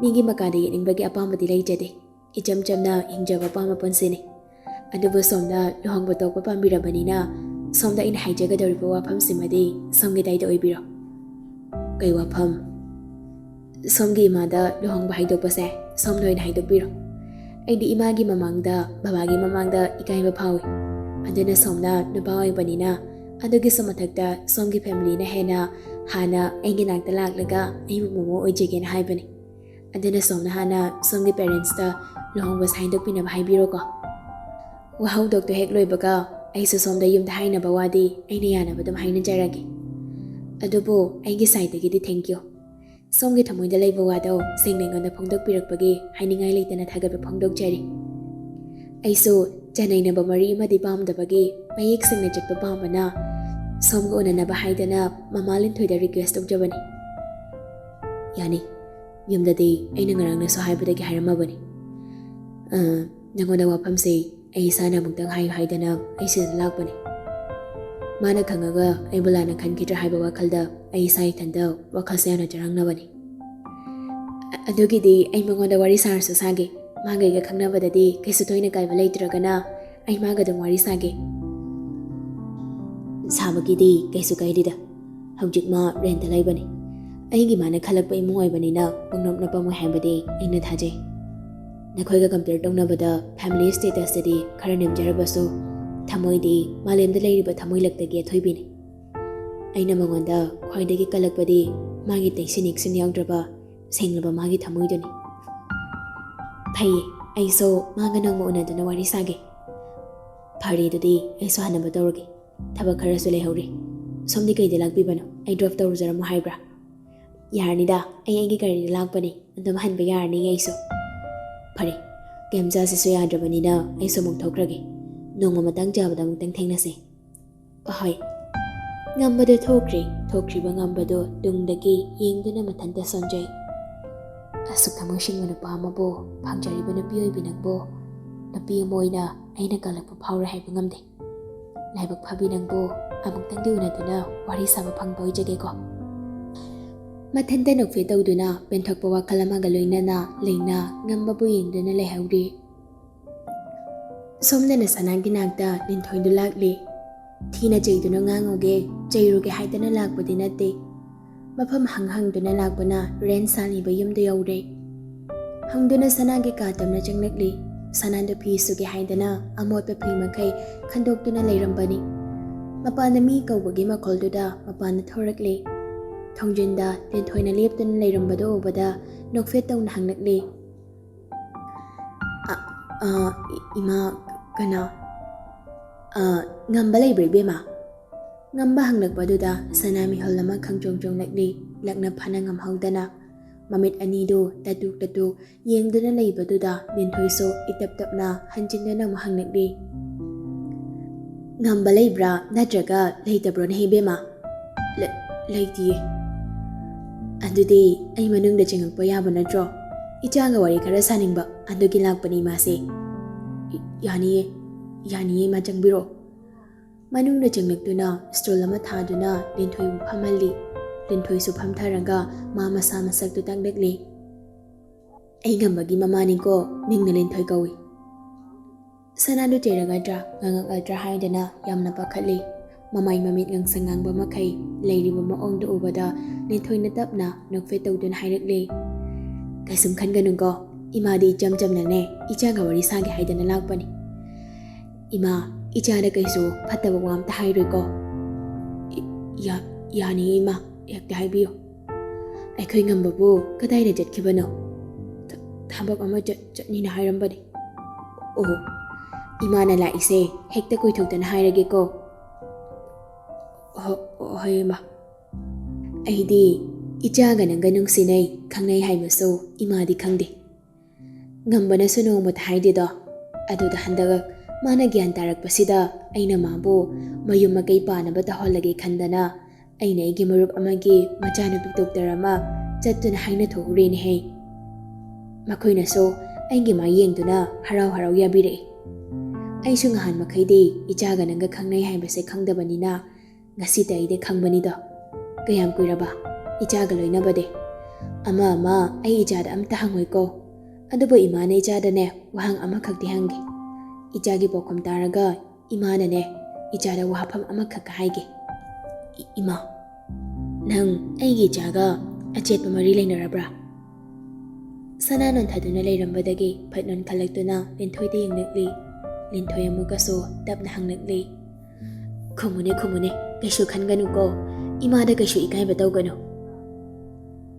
ꯃꯤꯒꯤ ꯃꯀꯥꯗ ꯌꯦꯠꯅꯤꯡꯕꯒꯤ ꯑꯄꯥꯝꯕꯗꯤ ꯂꯩꯖꯗꯦ꯫ ꯏꯆꯝ ꯆꯝꯅ ꯍꯤꯡꯖꯕ ꯄꯥꯝꯕ ꯄꯨꯟꯁꯤꯅꯤ꯫ ꯑꯗꯨꯕꯨ ꯁꯣꯝꯅ ꯂꯨꯍꯣꯡꯕ ꯇꯣꯛꯄ ꯄꯥꯝꯕꯤꯔꯕꯅꯤꯅ ꯁꯣꯝꯗ ꯑꯩꯅ ꯍꯥꯏꯖꯒꯗꯧꯔꯤꯕ ꯋꯥꯐꯝꯁꯤꯃꯗꯤ ꯁꯣꯝꯒꯤ ꯗꯥꯏꯗ ꯑꯣꯏꯕꯤꯔꯣ꯫ ꯀꯩ ꯋꯥꯐꯝ? ꯁꯣꯝꯒꯤ ꯏꯃꯥꯗ ꯂꯨꯍꯣꯡꯕ ꯍꯥꯏꯗꯣꯛꯄꯁꯦ ꯁꯣꯝꯅ ꯑꯣꯏꯅ ꯍꯥꯏꯗꯣꯛꯄꯤꯔꯣ꯫ ꯑꯩꯗꯤ ꯏꯃꯥꯒꯤ ꯃꯃꯥꯡꯗ, ꯕꯕꯥꯒꯤ ꯃꯃꯥꯡꯗ ꯏꯀꯥꯏꯕ ꯐꯥꯎꯏ꯫ ꯑꯗꯨꯅ ꯁꯣꯝꯅ ꯅꯨꯄꯥ ꯑꯣꯏꯕꯅꯤꯅ, ꯑꯗꯨꯒꯤꯁꯨ ꯃꯊꯛꯇ ꯁꯣꯝꯒꯤ ꯐꯦꯃꯤꯂꯤꯅ ꯍꯦꯟꯅ ꯍꯥꯟꯅ ꯑꯩꯒꯤ ꯅꯥꯛꯇ ꯂꯥꯛꯂꯒ ꯑꯩꯕꯨ ꯃꯣꯃꯣ ꯑꯣꯏꯖꯒꯦꯅ ꯍꯥꯏꯕꯅꯤ꯫ ꯑꯗꯨꯅ ꯁꯣꯝꯅ ꯍꯥꯟꯅ ꯁꯣꯝꯒꯤ ꯄꯦꯔꯦꯟꯁꯇ ꯂꯨꯍꯣꯡꯕꯁꯦ ꯍꯥꯏꯗꯣꯛꯄꯤꯅꯕ ꯍꯥꯏꯕꯤꯔꯣꯀꯣ꯫ ꯋꯥꯍꯧꯗꯣꯛꯇꯣ ꯍꯦꯛ ꯂꯣꯏꯕꯒ ꯑꯩꯁꯨ ꯁꯣꯝꯗ ꯌꯨꯝꯗ ꯍꯥꯏꯅꯕ ꯋꯥꯗꯤ ꯑꯩꯅ ꯌꯥꯅꯕ ꯑꯗꯨꯝ ꯍꯥꯏꯅꯖꯔꯒꯦ꯫ ꯑꯗꯨꯕꯨ ꯑꯩꯒꯤ ꯁꯥꯏꯠꯇꯒꯤꯗꯤ ꯊꯦꯡꯀ꯭ꯌꯨ꯫ ꯁꯣꯝꯒꯤ ꯊꯃꯣꯏꯗ ꯂꯩꯕ ꯋꯥꯗꯣ ꯁꯦꯡꯅ ꯑꯩꯉꯣꯟꯗ ꯐꯣꯡꯗꯣꯛꯄꯤꯔꯛꯄꯒꯤ ꯍꯥꯏꯅꯤꯡꯉꯥꯏ ꯂꯩꯇꯅ ꯊꯥꯒꯠꯄ ꯐꯣꯡꯗꯣꯛꯆꯔꯤ꯫ ꯑꯩꯁꯨ ꯆꯅꯩꯅꯕ ꯃꯔꯤ ꯑꯃꯗꯤ ꯄꯥꯝꯗꯕꯒꯤ ꯃꯌꯦꯛ ꯁꯦꯡꯅ ꯆꯠꯄ ꯄꯥꯝꯕꯅ ꯁꯣꯝꯒ ꯎꯅꯅꯕ ꯍꯥꯏꯗꯅ ꯃꯃꯥ ꯂꯤꯟꯊꯣꯏꯗ ꯔꯤꯀ꯭ꯋꯦꯁ ꯇꯧꯖꯕꯅꯤ꯫ ꯌꯥꯅꯤ꯫ ꯌꯨꯝꯗꯗꯤ ꯑꯩꯅ ꯉꯔꯥꯡꯅꯁꯨ ꯍꯥꯏꯕꯗꯒꯤ ꯍꯥꯏꯔꯝꯃꯕꯅꯤ꯫ ꯑ, ꯅꯉꯣꯟꯗ ꯋꯥꯐꯝꯁꯦ ꯑꯩ ꯏꯁꯥꯅ ꯑꯃꯨꯛꯇꯪ ꯍꯥꯏꯌꯨ ꯍꯥꯏꯗꯅ ꯑꯩ ꯁꯤꯗ ꯂꯥꯛꯄꯅꯤ꯫ ꯃꯥꯅ ꯈꯪꯉꯒ ꯑꯩꯕꯨ ꯂꯥꯟꯅ ꯈꯟꯈꯤꯗ꯭ꯔꯥ ꯍꯥꯏꯕ ꯋꯥꯈꯜꯗ ꯑꯩ ꯏꯁꯥ ꯏꯊꯟꯇ ꯋꯥꯈꯜꯁꯦ ꯌꯥꯝꯅ ꯆꯔꯥꯡꯅꯕꯅꯤ꯫ ꯑ-, ꯑꯗꯨꯒꯤꯗꯤ ꯑꯩ ꯃꯉꯣꯟꯗ ꯋꯥꯔꯤ ꯁꯥꯔꯁꯨ ꯁꯥꯒꯦ꯫ ꯃꯥꯒ ꯑꯩꯒ ꯈꯪꯅꯕꯗꯗꯤ ꯀꯩꯁꯨ ꯊꯣꯏꯅ ꯀꯥꯏꯕ ꯂꯩꯇ꯭ꯔꯒꯅ ꯑꯩ ꯃꯥꯒ ꯑꯗꯨꯝ ꯋꯥꯔꯤ ꯁꯥꯒꯦ꯫ ꯁꯥꯕꯒꯤꯗꯤ ꯀꯩꯁꯨ ꯀꯥꯏꯗꯦꯗ꯫ ꯍꯧꯖꯤꯛ ꯃꯥ ꯔꯦꯟꯇ ꯂꯩꯕꯅꯤ꯫ ꯑꯩꯒꯤ ꯃꯥꯅ ꯈꯜꯂꯛꯄ ꯏꯃꯨꯡ ꯑꯣꯏꯕꯅꯤꯅ ꯄꯪꯅꯣꯞ ꯅꯣꯞꯄꯝꯃꯣꯏ ꯍꯥꯏꯕꯗꯤ ꯑꯩꯅ ꯊꯥꯖꯩ꯫ ꯅꯈꯣꯏꯒ compare ꯇꯧꯅꯕꯗ family statusꯇꯗꯤ ꯈꯔ ꯅꯦꯝꯖꯔꯕꯁꯨ, ꯊꯃꯣꯏꯗꯤ ꯃꯥꯂꯦꯝꯗ ꯂꯩꯔꯤꯕ ꯊꯃꯣꯏ ꯂꯛꯇꯒꯤ ꯑꯊꯣꯏꯕꯤꯅꯤ꯫ ꯑꯩꯅ ꯃꯉꯣꯟꯗ ꯈ꯭ꯋꯥꯏꯗꯒꯤ ꯀꯜꯂꯛꯄꯗꯤ ꯃꯥꯒꯤ ꯇꯩꯁꯤꯟ ꯅꯤꯛꯁꯤꯟ ꯌꯥꯎꯗ꯭ꯔꯕ ꯁꯦꯡꯂꯕ ꯃꯥꯒꯤ ꯊꯃꯣꯏꯗꯨꯅꯤ꯫ ꯐꯩꯌꯦ, ꯑꯩꯁꯨ ꯃꯥꯒ ꯅꯣꯡꯃ ꯎꯅꯗꯨꯅ ꯋꯥꯔꯤ ꯁꯥꯒꯦ꯫ ꯐꯔꯦ, ꯑꯗꯨꯗꯤ ꯑꯩꯁꯨ ꯍꯟꯅꯕ ꯇꯧꯔꯒꯦ꯫ ꯊꯕꯛ ꯈꯔꯁꯨ ꯂꯩꯍꯧꯔꯤ꯫ ꯁꯣꯝꯗꯤ ꯀꯩꯗ ꯂꯥꯛꯄꯤꯕꯅꯣ? ꯑꯩ drop ꯇꯧꯔꯨꯖꯔꯝꯃꯣ ꯍꯥꯏꯕ꯭ꯔꯥ? ꯌꯥꯔꯅꯤꯗ, ꯑꯩ ꯑꯩꯒꯤ ꯒꯥꯔꯤꯗ ꯂꯥꯛꯄꯅꯤ꯫ ꯑꯗꯨꯝ ꯍꯟꯕ ꯌꯥꯔꯅꯤ ꯑꯩꯁꯨ꯫ ꯐꯔꯦ, ꯀꯦꯝꯆꯥꯁꯤꯁꯨ ꯌꯥꯗ꯭ꯔꯕꯅꯤꯅ ꯑꯩꯁꯨ ꯑꯃꯨꯛ ꯊꯣꯛꯈ꯭ꯔꯒꯦ꯫ ꯅꯣꯡꯃ ꯃꯇꯥꯡ ꯆꯥꯕꯗ ꯑꯃꯨꯛꯇꯪ ꯊꯦꯡꯅꯁꯦ꯫ ꯑꯍꯣꯏ꯫ ꯉꯝꯕꯗꯣ ꯊꯣꯛꯈ꯭ꯔꯦ, ꯊꯣꯛꯈ꯭ꯔꯤꯕ ꯉꯝꯕꯗꯣ ꯇꯨꯡꯗꯒꯤ ꯌꯦꯡꯗꯨꯅ ꯃꯊꯟꯇ ꯁꯣꯟꯖꯩ꯫ ꯑꯁꯨꯛ ꯊꯃꯣꯏ ꯁꯦꯡꯕ ꯅꯨꯄꯥ ꯑꯃꯕꯨ ꯐꯪꯖꯔꯤꯕ ꯅꯨꯄꯤ ꯑꯣꯏꯕꯤ ꯅꯪꯕꯨ ꯅꯨꯄꯤ ꯑꯃ ꯑꯣꯏꯅ ꯑꯩꯅ ꯀꯜꯂꯛꯄ ꯐꯥꯎꯔꯣꯏ ꯍꯥꯏꯕ ꯉꯝꯗꯦ꯫ ꯂꯥꯏꯕꯛ ꯐꯕꯤ ꯅꯪꯕꯨ ꯑꯃꯨꯛꯇꯪꯗꯤ ꯎꯅꯗꯨꯅ ꯋꯥꯔꯤ ꯁꯥꯕ ꯐꯪꯕ ꯑꯣꯏꯖꯒꯦꯀꯣ꯫ ꯃꯊꯟꯇ ꯅꯣꯛꯐꯦꯠ ꯇꯧꯗꯨꯅ ꯄꯦꯟꯊꯣꯛꯄ ꯋꯥꯈꯜ ꯑꯃꯒ ꯂꯣꯏꯅꯅ ꯂꯩꯅ ꯉꯝꯕꯕꯨ ꯌꯦꯡꯗꯨꯅ ꯂꯩꯍꯧꯔꯤ꯫ ꯁꯣꯝꯗꯅ ꯁꯅꯥꯒꯤ ꯅꯥꯛꯇ ꯂꯤꯟꯊꯣꯏꯗꯨ ꯂꯥꯛꯂꯤ꯫ ꯊꯤꯅ ꯆꯩꯗꯨꯅ ꯉꯥꯡꯉꯨꯒꯦ, ꯆꯩꯔꯨꯒꯦ ꯍꯥꯏꯗꯅ ꯂꯥꯛꯄꯗꯤ ꯅꯠꯇꯦ꯫ ꯃꯐꯝ ꯍꯪ ꯍꯪꯗꯨꯅ ꯂꯥꯛꯄꯅ rent ꯁꯥꯜꯂꯤꯕ ꯌꯨꯝꯗꯨ ꯌꯧꯔꯦ꯫ ꯍꯪꯗꯨꯅ ꯁꯅꯥꯒꯤ ꯀꯥ ꯇꯝꯅ ꯆꯪꯂꯛꯂꯤ꯫ ꯁꯅꯥꯗꯨ ꯐꯤ ꯁꯨꯒꯦ ꯍꯥꯏꯗꯅ ꯑꯃꯣꯠꯄ ꯐꯤ ꯃꯈꯩ ꯈꯟꯗꯣꯛꯇꯨꯅ ꯂꯩꯔꯝꯕꯅꯤ꯫ ꯃꯄꯥꯟꯗ ꯃꯤ ꯀꯧꯕꯒꯤ ꯃꯈꯣꯜꯗꯨꯗ ꯃꯄꯥꯟꯗ ꯊꯣꯔꯛꯂꯤ꯫ ꯊꯣꯡꯖꯤꯟꯗ ꯂꯤꯟꯊꯣꯏꯅ ꯂꯦꯞꯇꯨꯅ ꯂꯩꯔꯝꯕꯗꯨ ꯎꯕꯗ ꯅꯣꯛꯐꯦꯠ ꯇꯧꯅ ꯍꯪꯂꯛꯂꯤ꯫ "ꯑ, ꯑ, ꯏ-, ꯏꯃꯥ, ꯀꯅꯥ?" "ꯑ, ꯉꯝꯕ ꯂꯩꯕ꯭ꯔꯥ, ꯏꯕꯦꯝꯃ?" ꯉꯝꯕ ꯍꯪꯂꯛꯄꯗꯨꯗ ꯁꯅꯥ ꯃꯤꯍꯨꯜ ꯑꯃ ꯈꯪꯆꯣꯡ ꯆꯣꯡꯂꯛꯂꯤ, ꯂꯛꯅ ꯐꯅ ꯉꯝꯍꯧꯗꯅ꯫ ꯃꯃꯤꯠ ꯑꯅꯤꯗꯨ ꯇꯇꯨꯛ ꯇꯇꯨꯛ ꯌꯦꯡꯗꯨꯅ ꯂꯩꯕꯗꯨꯗ ꯂꯤꯟꯊꯣꯏꯁꯨ ꯏꯇꯞ ꯇꯞꯅ ꯍꯟꯖꯤꯟꯗꯨꯅ ꯑꯃꯨꯛ ꯍꯪꯂꯛꯂꯤ꯫ "ꯉꯝꯕ ꯂꯩꯕ꯭ꯔꯥ ꯅꯠꯇ꯭ꯔꯒ ꯂꯩꯇꯕ꯭ꯔꯣꯅꯦ, ꯏꯕꯦꯝꯃ?" "ꯂꯩ-, ꯂꯩꯇꯤꯌꯦ꯫" "ꯑꯗꯨꯗꯤ ꯑꯩ ꯃꯅꯨꯡꯗ ꯆꯪꯉꯛꯄ ꯌꯥꯕ ꯅꯠꯇ꯭ꯔꯣ? ꯏꯆꯥꯒ ꯋꯥꯔꯤ ꯈꯔ ꯁꯥꯅꯤꯡꯕ, ꯑꯗꯨꯒꯤ ꯂꯥꯛꯄꯅꯤ ꯏꯃꯥꯁꯦ꯫" "ꯌꯥꯅꯤꯌꯦ, ꯌꯥꯅꯤꯌꯦ ꯏꯃꯥ, ꯆꯪꯕꯤꯔꯣ꯫" ꯃꯅꯨꯡꯗ ꯆꯪꯂꯛꯇꯨꯅ stool ꯑꯃ ꯊꯥꯗꯨꯅ ꯂꯤꯟꯊꯣꯏꯕꯨ ꯐꯝꯍꯜꯂꯤ꯫ ꯂꯤꯟꯊꯣꯏꯁꯨ ꯐꯝꯊꯔꯒ ꯃꯥ ꯃꯁꯥ ꯃꯁꯛꯇꯨ ꯇꯥꯛꯂꯛꯂꯤ꯫ "ꯑꯩ ꯉꯝꯕꯒꯤ ꯃꯃꯥꯅꯤꯀꯣ, ꯃꯤꯡꯅ ꯂꯤꯟꯊꯣꯏ ꯀꯧꯏ꯫" ꯁꯅꯥꯗꯨ ꯆꯩꯔꯒꯗ꯭ꯔꯥ ꯉꯥꯡꯉꯛꯂꯗ꯭ꯔꯥ ꯍꯥꯏꯗꯅ ꯌꯥꯝꯅ ꯄꯥꯈꯠꯂꯤ꯫ ꯃꯃꯥꯏ ꯃꯃꯤꯠ ꯉꯥꯡꯁꯪ ꯉꯥꯡꯕ ꯃꯈꯩ ꯂꯩꯔꯤꯕ ꯃꯑꯣꯡꯗꯨ ꯎꯕꯗ ꯂꯤꯟꯊꯣꯏꯅ ꯇꯞꯅ ꯅꯣꯛꯐꯦꯠ ꯇꯧꯗꯨꯅ ꯍꯥꯏꯔꯛꯂꯤ, "ꯀꯩꯁꯨꯝ ꯈꯟꯒꯅꯨꯀꯣ, ꯏꯃꯥꯗꯤ ꯏꯆꯝ ꯆꯝꯅꯅꯦ ꯏꯆꯥꯒ ꯋꯥꯔꯤ ꯁꯥꯒꯦ ꯍꯥꯏꯗꯅ ꯂꯥꯛꯄꯅꯤ꯫ ꯏꯃꯥ, ꯏꯆꯥꯗ ꯀꯩꯁꯨ ꯐꯠꯇꯕ ꯋꯥ ꯑꯝꯇ ꯍꯥꯏꯔꯣꯏꯀꯣ? ꯏ-, ꯌꯥ-, ꯌꯥꯅꯤꯌꯦ ꯏꯃꯥ, ꯍꯦꯛꯇ ꯍꯥꯏꯕꯤꯌꯨ꯫ ꯑꯩꯈꯣꯏ ꯉꯝꯕꯕꯨ ꯀꯗꯥꯏꯗ ꯆꯠꯈꯤꯕꯅꯣ? ꯊ-, ꯊꯕꯛ ꯑꯃ ꯆꯠ-, ꯆꯠꯅꯤꯅ ꯍꯥꯏꯔꯝꯕꯅꯤ꯫ ꯑꯣ, ꯏꯃꯥꯅ ꯂꯥꯛꯏꯁꯦ ꯍꯦꯛꯇ ꯀꯣꯏꯊꯣꯛꯇꯅ ꯍꯥꯏꯔꯒꯦꯀꯣ꯫ ꯍꯣ-, ꯍꯣꯏ ꯏꯃꯥ꯫ ꯑꯩꯗꯤ ꯏꯆꯥꯒ ꯅꯪꯒ ꯅꯨꯡꯁꯤꯅꯩ, ꯈꯪꯅꯩ ꯍꯥꯏꯕꯁꯨ ꯏꯃꯥꯗꯤ ꯈꯪꯗꯦ꯫ ꯉꯝꯕꯅꯁꯨ ꯅꯣꯡꯃꯇ ꯍꯥꯏꯗꯦꯗꯣ꯫ ꯑꯗꯨꯗ ꯍꯟꯗꯛ ꯃꯥꯅ ꯒ꯭ꯌꯥꯟ ꯇꯥꯔꯛꯄꯁꯤꯗ ꯑꯩꯅ ꯃꯥꯕꯨ ꯃꯌꯨꯝ ꯃꯀꯩ ꯄꯥꯅꯕ ꯇꯧꯍꯜꯂꯒꯦ ꯈꯟꯗꯅ ꯑꯩꯅ ꯑꯩꯒꯤ ꯃꯔꯨꯞ ꯑꯃꯒꯤ ꯃꯆꯥꯅꯨꯄꯤ ꯗꯣꯛꯇꯔ ꯑꯃ ꯆꯠꯇꯨꯅ ꯍꯥꯏꯅ ꯊꯣꯛꯎꯔꯦꯅꯦꯍꯦ꯫ ꯃꯈꯣꯏꯅꯁꯨ ꯑꯩꯒꯤ ꯃꯥꯏ ꯌꯦꯡꯗꯨꯅ ꯍꯔꯥꯎ ꯍꯔꯥꯎ ꯌꯥꯕꯤꯔꯛꯏ꯫ ꯑꯩꯁꯨ ꯉꯍꯥꯟ ꯃꯈꯩꯗꯤ ꯏꯆꯥꯒ ꯅꯪꯒ ꯈꯪꯅꯩ ꯍꯥꯏꯕꯁꯦ ꯈꯪꯗꯕꯅꯤꯅ ꯉꯁꯤꯇ ꯑꯩꯗꯤ ꯈꯪꯕꯅꯤꯗꯣ꯫ ꯀꯌꯥꯝ ꯀꯨꯏꯔꯕ ꯏꯆꯥꯒ ꯂꯣꯏꯅꯕꯗꯤ? ꯑꯃ ꯑꯃ ꯑꯩ ꯏꯆꯥꯗ ꯑꯝꯇ ꯍꯪꯉꯣꯏꯀꯣ꯫ ꯑꯗꯨꯕꯨ ꯏꯃꯥꯅ ꯏꯆꯥꯗꯅꯦ ꯋꯥꯍꯪ ꯑꯃꯈꯛꯇꯤ ꯍꯪꯒꯦ꯫ ꯏꯆꯥꯒꯤ ꯄꯥꯎꯈꯨꯝ ꯇꯥꯔꯒ ꯏꯃꯥꯅꯅꯦ ꯏꯆꯥꯗ ꯋꯥꯐꯝ ꯑꯃꯈꯛꯀ ꯍꯥꯏꯒꯦ꯫ ꯏ-, ꯏꯃꯥ, ꯅꯪ ꯑꯩꯒꯤ ꯏꯆꯥꯒ ꯑꯆꯦꯠꯄ ꯃꯔꯤ ꯂꯩꯅꯔꯕ꯭ꯔꯥ? ꯁꯅꯥ ꯅꯣꯟꯊꯗꯨꯅ ꯂꯩꯔꯝꯕꯗꯒꯤ ꯐꯠ ꯅꯣꯟꯈꯠꯂꯛꯇꯨꯅ ꯂꯤꯟꯊꯣꯏꯗ ꯌꯦꯡꯂꯛꯂꯤ꯫ ꯂꯤꯟꯊꯣꯏ ꯑꯃꯨꯛꯀꯁꯨ ꯇꯞꯅ ꯍꯪꯂꯛꯂꯤ꯫ ꯈꯨꯝꯃꯨꯅꯦ, ꯈꯨꯝꯃꯨꯅꯦ, ꯀꯩꯁꯨ ꯈꯟꯒꯅꯨꯀꯣ꯫ ꯏꯃꯥꯗ ꯀꯩꯁꯨ ꯏꯀꯥꯏꯕ ꯇꯧꯒꯅꯨ꯫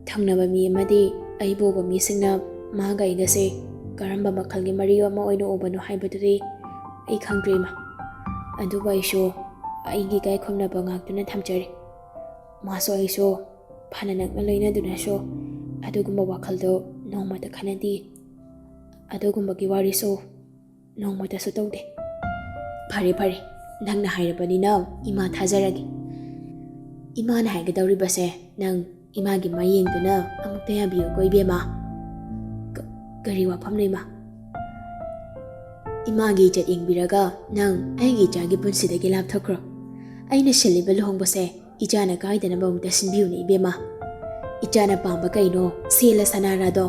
ꯊꯪꯅꯕ ꯃꯤ ꯑꯃꯗꯤ ꯑꯩꯕꯨ ꯎꯕ ꯃꯤꯁꯤꯡꯅ ꯃꯥꯒ ꯑꯩꯒꯁꯦ ꯀꯔꯝꯕ ꯃꯈꯜꯒꯤ ꯃꯔꯤ ꯑꯃ ꯑꯣꯏꯅ ꯎꯕꯅꯣ ꯍꯥꯏꯕꯗꯨꯗꯤ ꯑꯩ ꯈꯪꯗ꯭ꯔꯦ, ꯏꯃꯥ꯫ ꯑꯗꯨꯕꯨ ꯑꯩꯁꯨ ꯑꯩꯒꯤ ꯏꯀꯥꯏ ꯈꯨꯝꯅꯕ ꯉꯥꯛꯇꯨꯅ ꯊꯝꯖꯔꯤ꯫ ꯃꯥꯁꯨ ꯑꯩꯁꯨ ꯐꯅ ꯅꯛꯅ ꯂꯣꯏꯅꯗꯨꯅꯁꯨ ꯑꯗꯨꯒꯨꯝꯕ ꯋꯥꯈꯜꯗꯣ ꯅꯣꯡꯃꯇ ꯈꯟꯅꯗꯦ꯫ ꯑꯗꯨꯒꯨꯝꯕꯒꯤ ꯋꯥꯔꯤꯁꯨ ꯅꯣꯡꯃꯇꯁꯨ ꯇꯧꯗꯦ꯫ ꯐꯔꯦ, ꯐꯔꯦ, ꯅꯪꯅ ꯍꯥꯏꯔꯕꯅꯤꯅ ꯏꯃꯥ ꯊꯥꯖꯔꯒꯦ꯫ ꯏꯃꯥꯅ ꯍꯥꯏꯒꯗꯧꯔꯤꯕꯁꯦ ꯅꯪ ꯏꯃꯥꯒꯤ ꯃꯥꯏ ꯌꯦꯡꯗꯨꯅ ꯑꯃꯨꯛꯇ ꯌꯥꯕꯤꯌꯨꯀꯣ, ꯏꯕꯦꯝꯃ꯫ ꯀ-, ꯀꯔꯤ ꯋꯥꯐꯝꯅꯣ, ꯏꯃꯥ? ꯏꯃꯥꯒꯤ ꯏꯖꯠ ꯌꯦꯡꯕꯤꯔꯒ ꯅꯪ ꯑꯩꯒꯤ ꯏꯆꯥꯒꯤ ꯄꯨꯟꯁꯤꯗꯒꯤ ꯂꯥꯞꯊꯣꯛꯈ꯭ꯔꯣ꯫ ꯑꯩꯅ ꯁꯤꯜꯂꯤꯕ ꯂꯨꯍꯣꯡꯕꯁꯦ ꯏꯆꯥꯅ ꯀꯥꯏꯗꯅꯕ ꯑꯃꯨꯛꯇ ꯁꯤꯟꯕꯤꯌꯨꯅꯦ, ꯏꯕꯦꯝꯃ꯫ ꯏꯆꯥꯅ ꯄꯥꯝꯕ ꯀꯩꯅꯣ, ꯁꯦꯜꯂ ꯁꯅꯥꯔꯥꯗꯣ,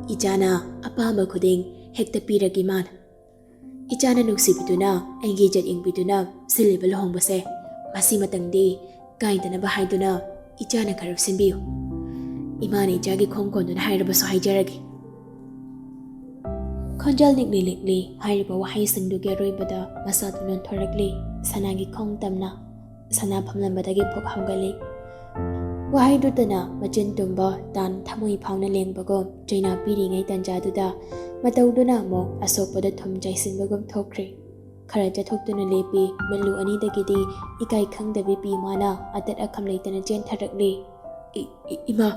ꯏꯆꯥꯅ ꯑꯄꯥꯝꯕ ꯈꯨꯗꯤꯡ ꯍꯦꯛꯇ ꯄꯤꯔꯒꯦ ꯏꯃꯥꯅ꯫ ꯏꯆꯥꯅ ꯅꯨꯡꯁꯤꯕꯤꯗꯨꯅ, ꯑꯩꯒꯤ ꯏꯖꯠ ꯌꯦꯡꯕꯤꯗꯨꯅ ꯁꯤꯜꯂꯤꯕ ꯂꯨꯍꯣꯡꯕꯁꯦ ꯃꯁꯤꯃꯇꯪꯗꯤ ꯀꯥꯏꯗꯅꯕ ꯍꯥꯏꯗꯨꯅ ꯏꯆꯥꯅ ꯈꯔ ꯁꯤꯟꯕꯤꯌꯨ꯫ ꯏꯃꯥꯅ ꯏꯆꯥꯒꯤ ꯈꯣꯡ ꯀꯣꯟꯗꯨꯅ ꯍꯥꯏꯔꯕꯁꯨ ꯍꯥꯏꯖꯔꯒꯦ꯫ ꯈꯣꯟꯖꯦꯜ ꯂꯤꯛꯂꯤ ꯂꯤꯛꯂꯤ ꯍꯥꯏꯔꯤꯕ ꯋꯥꯍꯩꯁꯤꯡꯗꯨꯒꯤ ꯑꯔꯣꯏꯕꯗ ꯃꯁꯥꯗꯨ ꯅꯣꯟꯊꯣꯔꯛꯂꯤ꯫ ꯁꯅꯥꯒꯤ ꯈꯣꯡ ꯇꯝꯅ ꯁꯅꯥ ꯐꯝꯂꯝꯕꯗꯒꯤ ꯐꯨꯛ ꯍꯧꯒꯠꯂꯤ꯫ ꯋꯥꯍꯩꯗꯨꯇꯅ ꯃꯆꯤꯟ ꯇꯨꯝꯕ ꯇꯥꯟ ꯊꯃꯣꯏ ꯐꯥꯎꯅ ꯂꯦꯡꯕꯒꯨꯝ ꯆꯩꯅꯥ ꯄꯤꯔꯤꯉꯩ ꯇꯟꯖꯥꯗꯨꯗ ꯃꯇꯧꯗꯨꯅ ꯑꯃꯨꯛ ꯑꯁꯣꯛꯄꯗ ꯊꯨꯝ ꯆꯥꯏꯁꯤꯟꯕꯒꯨꯝ ꯊꯣꯛꯈ꯭ꯔꯦ꯫ ꯈꯔ ꯆꯠꯊꯣꯛꯇꯨꯅ ꯂꯦꯞꯄꯤ꯫ ꯃꯜꯂꯨ ꯑꯅꯤꯗꯒꯤꯗꯤ ꯏꯀꯥꯏ ꯈꯪꯗꯕꯤ ꯄꯤ ꯃꯥꯅ ꯑꯇꯠ ꯑꯈꯝ ꯂꯩꯇꯅ ꯆꯦꯟꯊꯔꯛꯂꯤ꯫ "ꯏ-, ꯏ-, ꯏꯃꯥ,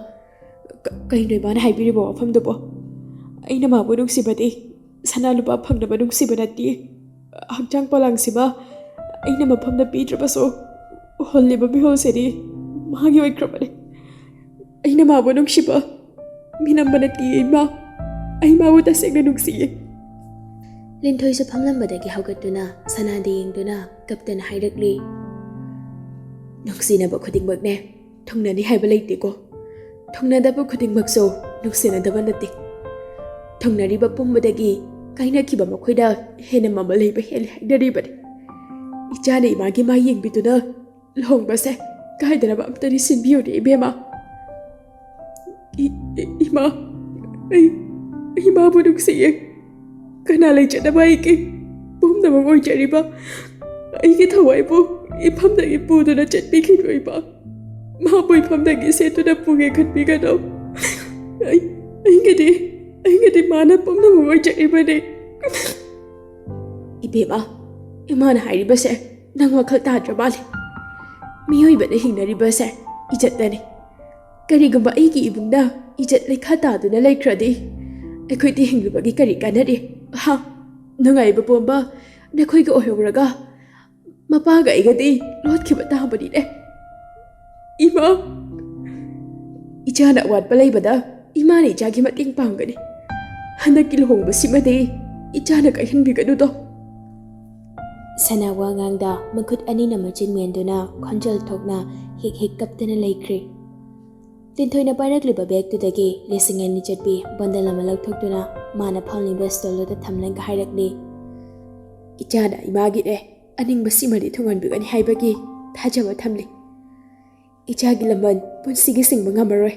ꯀ-, ꯀꯩꯅꯣ ꯏꯃꯥꯅ ꯍꯥꯏꯕꯤꯔꯤꯕ ꯋꯥꯐꯝꯗꯨꯕꯣ? ꯑꯩꯅ ꯃꯥꯕꯨ ꯅꯨꯡꯁꯤꯕꯗꯤ ꯁꯅꯥ ꯂꯨꯄꯥ ꯐꯪꯅꯕ ꯅꯨꯡꯁꯤꯕ ꯅꯠꯇꯦ꯫ ꯍꯛꯆꯥꯡ ꯄꯣꯂꯥꯡꯁꯤꯃ ꯑꯩꯅ ꯃꯐꯝꯗ ꯄꯤꯗ꯭ꯔꯕꯁꯨ ꯍꯣꯜꯂꯤꯕ ꯃꯤꯍꯨꯜꯁꯤꯗꯤ ꯃꯥꯒꯤ ꯑꯣꯏꯈ꯭ꯔꯕꯅꯤ꯫ ꯑꯩꯅ ꯃꯥꯕꯨ ꯅꯨꯡꯁꯤꯕ ꯃꯤꯅꯝꯕ ꯅꯠꯇꯦ ꯏꯃꯥ꯫ ꯑꯩ ꯃꯥꯕꯨ ꯇꯁꯦꯡꯅ ꯅꯨꯡꯁꯤꯌꯦ꯫" ꯂꯤꯟꯊꯣꯏꯁꯨ ꯐꯝꯂꯝꯕꯗꯒꯤ ꯍꯧꯒꯠꯇꯨꯅ ꯁꯅꯥꯗ ꯌꯦꯡꯗꯨꯅ ꯀꯞꯇꯅ ꯍꯥꯏꯔꯛꯂꯤ꯫ "ꯅꯨꯡꯁꯤꯅꯕ ꯈꯨꯗꯤꯡꯃꯛꯅꯦ ꯊꯨꯡꯅꯅꯤ ꯍꯥꯏꯕ ꯂꯩꯇꯦꯀꯣ꯫ ꯊꯨꯡꯅꯗꯕ ꯈꯨꯗꯤꯡꯃꯛꯁꯨ ꯅꯨꯡꯁꯤꯅꯗꯕ ꯅꯠꯇꯦ꯫ ꯊꯨꯡꯅꯔꯤꯕ ꯄꯨꯝꯕꯗꯒꯤ ꯀꯥꯏꯅꯈꯤꯕ ꯃꯈꯣꯏꯗ ꯍꯦꯟꯅ ꯃꯃꯜ ꯂꯩꯕ ꯍꯦꯜꯂꯤ ꯍꯥꯏꯅꯔꯤꯕꯅꯤ꯫ ꯏꯆꯥꯅ ꯏꯃꯥꯒꯤ ꯃꯥꯏ ꯌꯦꯡꯕꯤꯗꯨꯅ ꯂꯨꯍꯣꯡꯕꯁꯦ ꯀꯥꯏꯗꯅꯕ ꯑꯝꯇꯗꯤ ꯁꯤꯟꯕꯤꯌꯨꯅꯦ ꯏꯕꯦꯝꯃ꯫ ꯏ-, ꯏ-, ꯏꯃꯥ, ꯑꯩ, ꯑꯩ ꯏꯃꯥꯕꯨ ꯅꯨꯡꯁꯤꯌꯦ꯫ ꯀꯅꯥ ꯂꯩꯖꯗꯕ ꯑꯩꯒꯤ ꯄꯨꯝꯅꯃꯛ ꯑꯣꯏꯖꯔꯤꯕ ꯑꯩꯒꯤ ꯊꯋꯥꯏꯕꯨ ꯏꯐꯝꯗꯒꯤ ꯄꯨꯗꯨꯅ ꯆꯠꯄꯤꯈꯤꯗꯣꯏꯕ ꯃꯥꯕꯨ ꯏꯐꯝꯗꯒꯤ ꯁꯦꯠꯇꯨꯅ ꯄꯨꯒꯦ ꯈꯟꯕꯤꯒꯅꯨ꯫ ꯑꯩ, ꯑꯩꯒꯤꯗꯤ, ꯑꯩꯒꯤꯗꯤ ꯃꯥꯅ ꯄꯨꯝꯅꯃꯛ ꯑꯣꯏꯖꯔꯤꯕꯅꯤ꯫" "ꯏꯕꯦꯝꯃ, ꯏꯃꯥꯅ ꯍꯥꯏꯔꯤꯕꯁꯦ ꯅꯪ ꯋꯥꯈꯜ ꯇꯥꯗ꯭ꯔ ꯃꯥꯜꯂꯦ꯫ ꯃꯤꯑꯣꯏꯕꯅ ꯍꯤꯡꯅꯔꯤꯕꯁꯦ ꯏꯖꯠꯇꯅꯤ꯫ ꯀꯔꯤꯒꯨꯝꯕ ꯑꯩꯒꯤ ꯏꯕꯨꯡꯅ ꯏꯖꯠ ꯂꯩꯈꯥ ꯇꯥꯗꯨꯅ ꯂꯩꯈ꯭ꯔꯗꯤ ꯑꯩꯈꯣꯏꯗꯤ ꯍꯤꯡꯂꯨꯕꯒꯤ ꯀꯔꯤ ꯀꯥꯟꯅꯔꯤ? ꯍꯥ? ꯅꯨꯡꯉꯥꯏꯕ ꯄꯣꯝꯕ ꯅꯈꯣꯏꯒ ꯑꯣꯏꯍꯧꯔꯒ ꯃꯄꯥꯒ ꯑꯩꯒꯗꯤ ꯂꯣꯠꯈꯤꯕ ꯇꯥꯕꯅꯤꯅꯦ꯫ ꯏꯃꯥ, ꯏꯆꯥꯅ ꯑꯋꯥꯠꯄ ꯂꯩꯕꯗ ꯏꯃꯥꯅ ꯏꯆꯥꯒꯤ ꯃꯇꯦꯡ ꯄꯥꯡꯒꯅꯤ꯫ ꯍꯟꯗꯛꯀꯤ ꯂꯨꯍꯣꯡꯕꯁꯤꯃꯗꯤ ꯏꯆꯥꯅ ꯀꯥꯏꯍꯟꯕꯤꯒꯅꯨꯗꯣ꯫" ꯁꯅꯥ ꯋꯥ ꯉꯥꯡꯗ ꯃꯈꯨꯠ ꯑꯅꯤꯅ ꯃꯆꯤꯟ ꯃꯦꯟꯗꯨꯅ ꯈꯣꯟꯖꯦꯜ ꯊꯣꯛꯅ ꯍꯤꯛ ꯍꯤꯛ ꯀꯞꯇꯅ ꯂꯩꯈ꯭ꯔꯦ꯫ ꯂꯤꯟꯊꯣꯏꯅ ꯄꯥꯏꯔꯛꯂꯤꯕ ꯕꯦꯒꯇꯨꯗꯒꯤ ꯂꯤꯁꯤꯡ ꯑꯅꯤ ꯆꯠꯄꯤ ꯕꯟꯗꯜ ꯑꯃ ꯂꯧꯊꯣꯛꯇꯨꯅ ꯃꯥꯅ ꯐꯝꯂꯤꯕ ꯁ꯭ꯇꯣꯜꯗꯨꯗ ꯊꯝꯂꯒ ꯍꯥꯏꯔꯛꯂꯤ, "ꯏꯆꯥꯅ ꯏꯃꯥꯒꯤꯅꯦ ꯑꯅꯤꯡꯕꯁꯤꯃꯗꯤ ꯊꯨꯡꯍꯟꯕꯤꯒꯅꯤ ꯍꯥꯏꯕꯒꯤ ꯊꯥꯖꯕ ꯊꯝꯂꯤ꯫ ꯏꯆꯥꯒꯤ ꯂꯃꯟ ꯄꯨꯟꯁꯤꯒꯤ ꯁꯤꯡꯕ ꯉꯝꯃꯔꯣꯏ꯫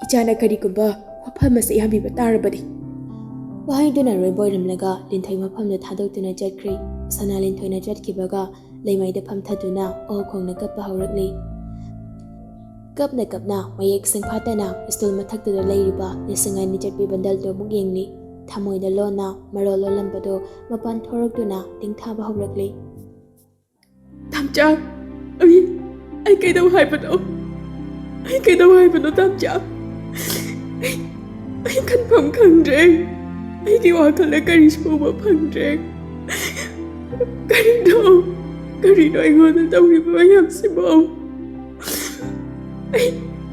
ꯏꯆꯥꯅ ꯀꯔꯤꯒꯨꯝꯕ ꯋꯥꯐꯝ ꯑꯃꯁꯦ ꯌꯥꯝꯕꯤꯕ ꯇꯥꯔꯕꯗꯤ꯫" ꯋꯥꯍꯩꯗꯨꯅ ꯂꯣꯏꯕ ꯑꯣꯏꯔꯝꯂꯒ ꯂꯤꯟꯊꯣꯏ ꯃꯐꯝꯗꯨ ꯊꯥꯗꯣꯛꯇꯨꯅ ꯆꯠꯈ꯭ꯔꯤ꯫ ꯁꯅꯥ ꯂꯤꯟꯊꯣꯏꯅ ꯆꯠꯈꯤꯕꯒ ꯂꯩꯃꯥꯏꯗ ꯐꯝꯊꯗꯨꯅ ꯑꯣ ꯈꯣꯡꯅ ꯀꯞꯄ ꯍꯧꯔꯛꯂꯤ꯫ ꯀꯞꯅ ꯀꯞꯅ ꯃꯌꯦꯛ ꯁꯦꯡꯐꯥꯠꯇꯅ ꯁ꯭ꯇꯨꯜ ꯃꯊꯛꯇꯨꯗ ꯂꯩꯔꯤꯕ ꯂꯤꯁꯤꯡ ꯑꯅꯤ ꯆꯠꯄꯤ ꯕꯟꯗꯜꯗꯨ ꯑꯃꯨꯛ ꯌꯦꯡꯂꯤ꯫ ꯊꯃꯣꯏꯗ ꯂꯣꯟꯅ ꯃꯔꯣꯜ ꯂꯣꯜꯂꯝꯕꯗꯨ ꯃꯄꯥꯟ ꯊꯣꯔꯛꯇꯨꯅ ꯇꯤꯡꯊꯥꯕ ꯍꯧꯔꯛꯂꯤ꯫ "ꯇꯥꯝꯆꯥ, ꯑꯩ, ꯑꯩ ꯀꯩꯗꯧ ꯍꯥꯏꯕꯅꯣ? ꯑꯩ ꯀꯩꯗꯧ ꯍꯥꯏꯕꯅꯣ, ꯇꯥꯝꯆꯥ? ꯑꯩ, ꯑꯩ ꯈꯟꯐꯝ ꯈꯪꯗ꯭ꯔꯦ꯫ ꯑꯩꯒꯤ ꯋꯥꯈꯜꯗ ꯀꯔꯤꯁꯨ ꯎꯕ ꯐꯪꯗ꯭ꯔꯦ꯫ ꯀꯔꯤꯅꯣ, ꯀꯔꯤꯅꯣ ꯑꯩꯉꯣꯟꯗ ꯇꯧꯔꯤꯕ ꯃꯌꯥꯝꯁꯤꯕꯣ? ꯑꯩ,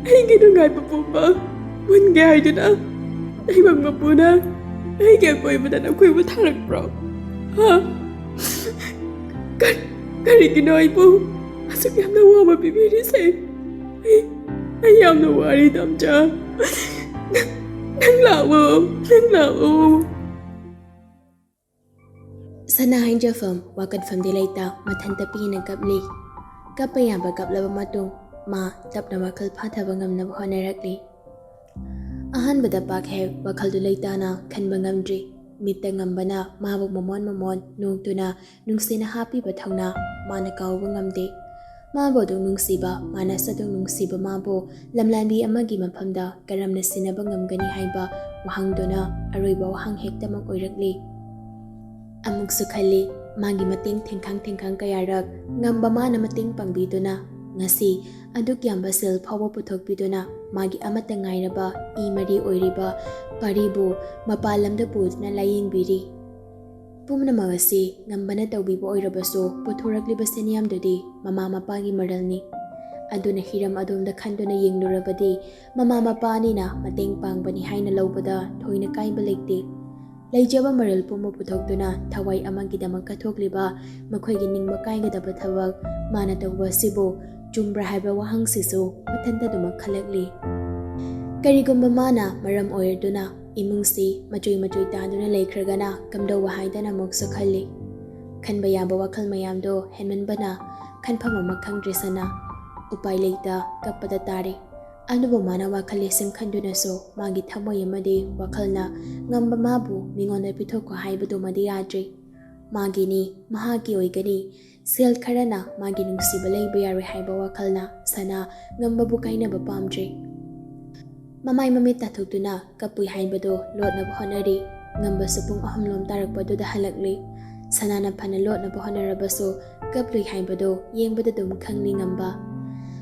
ꯑꯩꯒꯤ ꯅꯨꯡꯉꯥꯏꯕ ꯄꯨꯝꯕ ꯃꯨꯟꯒꯦ ꯍꯥꯏꯗꯨꯅ ꯇꯥꯏꯕꯪ ꯃꯄꯨꯅ ꯑꯩꯒꯤ ꯑꯀꯣꯏꯕꯗ ꯅꯈꯣꯏꯕꯨ ꯊꯥꯔꯛꯄ꯭ꯔꯣ? ꯍꯥ? ꯀꯔꯤꯒꯤꯅꯣ ꯑꯩꯕꯨ ꯑꯁꯨꯛ ꯌꯥꯝꯅ ꯋꯥꯕ ꯄꯤꯕꯤꯔꯤꯁꯦ? ꯑꯩ, ꯑꯩ ꯌꯥꯝꯅ ꯋꯥꯔꯤ, ꯇꯥꯝꯆꯥ꯫ ꯅꯪ, ꯅꯪ ꯂꯥꯛꯑꯣ, ꯅꯪ ꯂꯥꯛꯑꯣ꯫" ꯁꯅꯥ ꯍꯥꯏꯖꯐꯝ ꯋꯥꯀꯠꯐꯝꯗꯤ ꯂꯩꯇ ꯃꯊꯟꯇ ꯄꯤꯅ ꯀꯞꯂꯤ꯫ ꯀꯞꯄ ꯌꯥꯕ ꯀꯞꯂꯕ ꯃꯇꯨꯡ ꯃꯥ ꯇꯞꯅ ꯋꯥꯈꯜ ꯐꯥꯊꯕ ꯉꯝꯅꯕ ꯍꯣꯠꯅꯔꯛꯂꯤ꯫ ꯑꯍꯥꯟꯕꯗ ꯄꯥꯛ ꯍꯦꯛ ꯋꯥꯈꯜꯗꯨ ꯂꯩꯇꯥꯅ ꯈꯟꯕ ꯉꯝꯗ꯭ꯔꯤ꯫ ꯃꯤꯠꯇ ꯉꯝꯕꯅ ꯃꯥꯕꯨ ꯃꯃꯣꯟ ꯃꯃꯣꯟ ꯅꯣꯛꯇꯨꯅ ꯅꯨꯡꯁꯤꯅ ꯍꯥꯞꯄꯤꯕ ꯊꯧꯅꯥ ꯃꯥꯅ ꯀꯥꯎꯕ ꯉꯝꯗꯦ꯫ ꯃꯥꯕꯨ ꯑꯗꯨꯛ ꯅꯨꯡꯁꯤꯕ, ꯃꯥꯅꯁꯨ ꯑꯗꯨꯛ ꯅꯨꯡꯁꯤꯕ ꯃꯥꯕꯨ ꯂꯝꯂꯥꯟꯕꯤ ꯑꯃꯒꯤ ꯃꯐꯝꯗ ꯀꯔꯝꯅ ꯁꯤꯟꯅꯕ ꯉꯝꯒꯅꯤ ꯍꯥꯏꯕ ꯋꯥꯍꯪꯗꯨꯅ ꯑꯔꯣꯏꯕ ꯋꯥꯍꯪ ꯍꯦꯛꯇꯃꯛ ꯑꯣꯏꯔꯛꯂꯤ꯫ ꯑꯃꯨꯛꯁꯨ ꯈꯜꯂꯤ, ꯃꯥꯒꯤ ꯃꯇꯦꯡ ꯊꯦꯡꯈꯥꯡ ꯊꯦꯡꯈꯥꯡ ꯀꯌꯥꯔꯛ ꯉꯝꯕ ꯃꯥꯅ ꯃꯇꯦꯡ ꯄꯥꯡꯕꯤꯗꯨꯅ ꯉꯁꯤ ꯑꯗꯨꯛ ꯌꯥꯝꯕ ꯁꯦꯜ ꯐꯥꯎꯕ ꯄꯨꯊꯣꯛꯄꯤꯗꯨꯅ ꯃꯥꯒꯤ ꯑꯃꯠꯇ ꯉꯥꯏꯔꯕ ꯏ ꯃꯔꯤ ꯑꯣꯏꯔꯤꯕ ꯄꯥꯔꯤꯕꯨ ꯃꯄꯥꯟ ꯂꯝꯗ ꯄꯨꯗꯨꯅ ꯂꯥꯌꯦꯡꯕꯤꯔꯤ꯫ ꯄꯨꯝꯅꯃꯛ ꯑꯁꯤ ꯉꯝꯕꯅ ꯇꯧꯕꯤꯕ ꯑꯣꯏꯔꯕꯁꯨ ꯄꯨꯊꯣꯔꯛꯂꯤꯕ ꯁꯦꯟꯌꯥꯝꯗꯨꯗꯤ ꯃꯃꯥ ꯃꯄꯥꯒꯤ ꯃꯔꯜꯅꯤ꯫ ꯑꯗꯨꯅ ꯍꯤꯔꯝ ꯑꯗꯣꯝꯗ ꯈꯟꯗꯨꯅ ꯌꯦꯡꯂꯨꯔꯕꯗꯤ ꯃꯃꯥ ꯃꯄꯥ ꯑꯅꯤꯅ ꯃꯇꯦꯡ ꯄꯥꯡꯕꯅꯤ ꯍꯥꯏꯅ ꯂꯧꯕꯗ ꯊꯣꯏꯅ ꯀꯥꯏꯕ ꯂꯩꯇꯦ꯫ ꯂꯩꯖꯕ ꯃꯔꯜ ꯄꯨꯝꯕ ꯄꯨꯊꯣꯛꯇꯨꯅ ꯊꯋꯥꯏ ꯑꯃꯒꯤꯗꯃꯛ ꯀꯠꯊꯣꯛꯂꯤꯕ ꯃꯈꯣꯏꯒꯤ ꯅꯤꯡꯕ ꯀꯥꯏꯒꯗꯕ ꯊꯕꯛ ꯃꯥꯅ ꯇꯧꯕ ꯑꯁꯤꯕꯨ ꯆꯨꯝꯕ꯭ꯔꯥ ꯍꯥꯏꯕ ꯋꯥꯍꯪꯁꯤꯁꯨ ꯃꯊꯟꯇ ꯑꯗꯨꯃꯛ ꯈꯜꯂꯛꯂꯤ꯫ ꯀꯔꯤꯒꯨꯝꯕ ꯃꯥꯅ ꯃꯔꯝ ꯑꯣꯏꯔꯗꯨꯅ ꯏꯃꯨꯡꯁꯤ ꯃꯆꯨꯏ ꯃꯆꯨꯏ ꯇꯥꯗꯨꯅ ꯂꯩꯈ꯭ꯔꯒꯅ ꯀꯝꯗꯧꯕ ꯍꯥꯏꯗꯅ ꯑꯃꯨꯛꯁꯨ ꯈꯜꯂꯤ꯫ ꯈꯟꯕ ꯌꯥꯕ ꯋꯥꯈꯜ ꯃꯌꯥꯝꯗꯣ ꯍꯦꯟꯃꯟꯕꯅ ꯈꯟꯐꯝ ꯑꯃ ꯈꯪꯗ꯭ꯔꯦ ꯁꯅꯥ꯫ ꯎꯄꯥꯏ ꯂꯩꯇ ꯀꯞꯄꯗ ꯇꯥꯔꯦ꯫ ꯑꯗꯨꯕꯨ ꯃꯥꯅ ꯋꯥꯈꯜ ꯂꯤꯁꯤꯡ ꯈꯟꯗꯨꯅꯁꯨ ꯃꯥꯒꯤ ꯊꯃꯣꯏ ꯑꯃꯗꯤ ꯋꯥꯈꯜꯅ ꯉꯝꯕ ꯃꯥꯕꯨ ꯃꯤꯉꯣꯟꯗ ꯄꯤꯊꯣꯛꯈꯣ ꯍꯥꯏꯕꯗꯨꯃꯗꯤ ꯌꯥꯗ꯭ꯔꯤ꯫ ꯃꯥꯒꯤꯅꯤ, ꯃꯍꯥꯛꯀꯤ ꯑꯣꯏꯒꯅꯤ, ꯁꯦꯜ ꯈꯔꯅ ꯃꯥꯒꯤ ꯅꯨꯡꯁꯤꯕ ꯂꯩꯕ ꯌꯥꯔꯣꯏ ꯍꯥꯏꯕ ꯋꯥꯈꯜꯅ ꯁꯅꯥ ꯉꯝꯕꯕꯨ ꯀꯥꯏꯅꯕ ꯄꯥꯝꯗ꯭ꯔꯤ꯫ ꯃꯃꯥꯏ ꯃꯃꯤꯠ ꯇꯥꯊꯣꯛꯇꯨꯅ ꯀꯞꯄꯨꯏ ꯍꯥꯏꯕꯗꯨ ꯂꯣꯠꯅꯕ ꯍꯣꯠꯅꯔꯤ꯫ ꯉꯝꯕꯁꯨ ꯄꯨꯡ ꯑꯍꯨꯝ ꯂꯣꯝ ꯇꯥꯔꯛꯄꯗꯨꯗ ꯍꯜꯂꯛꯂꯤ꯫ ꯁꯅꯥꯅ ꯐꯅ ꯂꯣꯠꯅꯕ ꯍꯣꯠꯅꯔꯕꯁꯨ ꯀꯞꯂꯨꯏ ꯍꯥꯏꯕꯗꯨ ꯌꯦꯡꯕꯗ ꯑꯗꯨꯝ ꯈꯪꯂꯤ ꯉꯝꯕ꯫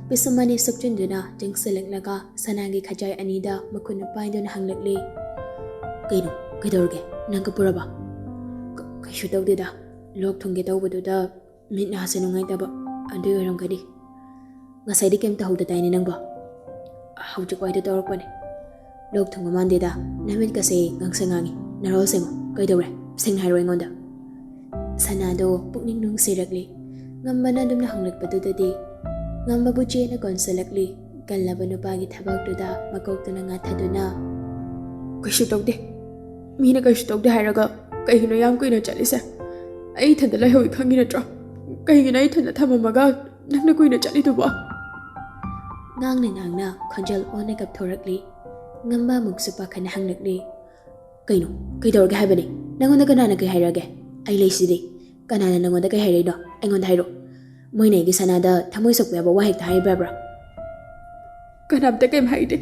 ꯄꯤꯁꯨꯝ ꯑꯅꯤ ꯁꯨꯞꯆꯤꯟꯗꯨꯅ ꯆꯪꯁꯤꯜꯂꯛꯂꯒ ꯁꯅꯥꯒꯤ ꯈꯖꯥꯏ ꯑꯅꯤꯗ ꯃꯈꯨꯠꯅ ꯄꯥꯏꯗꯨꯅ ꯍꯪꯂꯛꯂꯤ꯫ "ꯀꯩꯅꯣ? ꯀꯩꯗꯧꯔꯒꯦ? ꯅꯪ ꯀꯞꯄꯨꯔꯕ?" "ꯀ-, ꯀꯩꯁꯨ ꯇꯧꯗꯦꯗ꯫ ꯂꯣꯛ ꯊꯨꯡꯒꯦ ꯇꯧꯕꯗꯨꯗ ꯃꯤꯠ ꯅꯥꯁꯦ ꯅꯨꯡꯉꯥꯏꯇꯕ, ꯑꯗꯨꯏ ꯑꯣꯏꯔꯝꯒꯅꯤ꯫ ꯉꯁꯥꯏꯗꯤ ꯀꯩꯝ ꯇꯧꯍꯧꯗꯗꯥꯏꯅꯦ ꯅꯪꯕꯣ?" "ꯍꯧꯖꯤꯛ ꯋꯥꯏꯗ ꯇꯧꯔꯛꯄꯅꯦ꯫ ꯂꯣꯛ ꯊꯨꯡꯕ ꯃꯥꯟꯗꯦꯗ, ꯅꯃꯤꯠꯀꯁꯦ ꯉꯥꯡꯁꯪ ꯉꯥꯡꯉꯤ, ꯅꯔꯣꯜ ꯁꯦꯡꯉꯣ꯫ ꯀꯩꯗꯧꯔꯦ? ꯁꯦꯡꯅ ꯍꯥꯏꯔꯣ ꯑꯩꯉꯣꯟꯗ꯫" ꯁꯅꯥꯗꯣ ꯄꯨꯛꯅꯤꯡ ꯅꯨꯡꯁꯤꯔꯛꯂꯤ꯫ ꯉꯝꯕꯅ ꯑꯗꯨꯝꯅ ꯍꯪꯂꯛꯄꯗꯨꯗꯗꯤ ꯉꯝꯕꯕꯨ ꯆꯦꯠꯅ ꯀꯣꯟꯁꯤꯜꯂꯛꯂꯤ꯫ ꯀꯜꯂꯕ ꯅꯨꯄꯥꯒꯤ ꯊꯕꯛꯇꯨꯗ ꯃꯀꯣꯛꯇꯨꯅ ꯉꯥꯊꯗꯨꯅ, "ꯀꯩꯁꯨ ꯇꯧꯗꯦ꯫ ꯃꯤꯅ ꯀꯩꯁꯨ ꯇꯧꯗꯦ ꯍꯥꯏꯔꯒ ꯀꯩꯒꯤꯅꯣ ꯌꯥꯝ ꯀꯨꯏꯅ ꯆꯠꯂꯤꯁꯦ? ꯑꯩ ꯏꯊꯟꯇ ꯂꯩꯍꯧꯏ ꯈꯪꯉꯤ ꯅꯠꯇ꯭ꯔꯣ? ꯀꯩꯒꯤꯅꯣ ꯑꯩ ꯏꯊꯟꯇ ꯊꯝꯃꯝꯃꯒ ꯅꯪꯅ ꯀꯨꯏꯅ ꯆꯠꯂꯤꯗꯨꯕꯣ?" ꯉꯥꯡꯅ ꯉꯥꯡꯅ ꯈꯣꯟꯖꯦꯜ ꯑꯣꯟꯅ ꯀꯞꯊꯣꯔꯛꯂꯤ꯫ ꯉꯝꯕ ꯑꯃꯨꯛꯁꯨ ꯄꯥꯈꯠꯅ ꯍꯪꯂꯛꯂꯤ꯫ "ꯀꯩꯅꯣ? ꯀꯩꯗꯧꯔꯒꯦ ꯍꯥꯏꯕꯅꯤ? ꯅꯪꯉꯣꯟꯗ ꯀꯅꯥꯅ ꯀꯩ ꯍꯥꯏꯔꯒꯦ? ꯑꯩ ꯂꯩꯁꯤꯗꯤ꯫ ꯀꯅꯥꯅ ꯅꯪꯉꯣꯟꯗ ꯀꯩ ꯍꯥꯏꯔꯛꯏꯅꯣ? ꯑꯩꯉꯣꯟꯗ ꯍꯥꯏꯔꯣ꯫ ꯃꯣꯏꯅ ꯑꯩꯒꯤ ꯁꯅꯥꯗ ꯊꯃꯣꯏ ꯁꯣꯛꯄ ꯌꯥꯕ ꯋꯥ ꯍꯦꯛꯇ ꯍꯥꯏꯕ ꯌꯥꯕ꯭ꯔꯥ?" "ꯀꯅꯥꯝꯇ ꯀꯩꯝ ꯍꯥꯏꯗꯦ꯫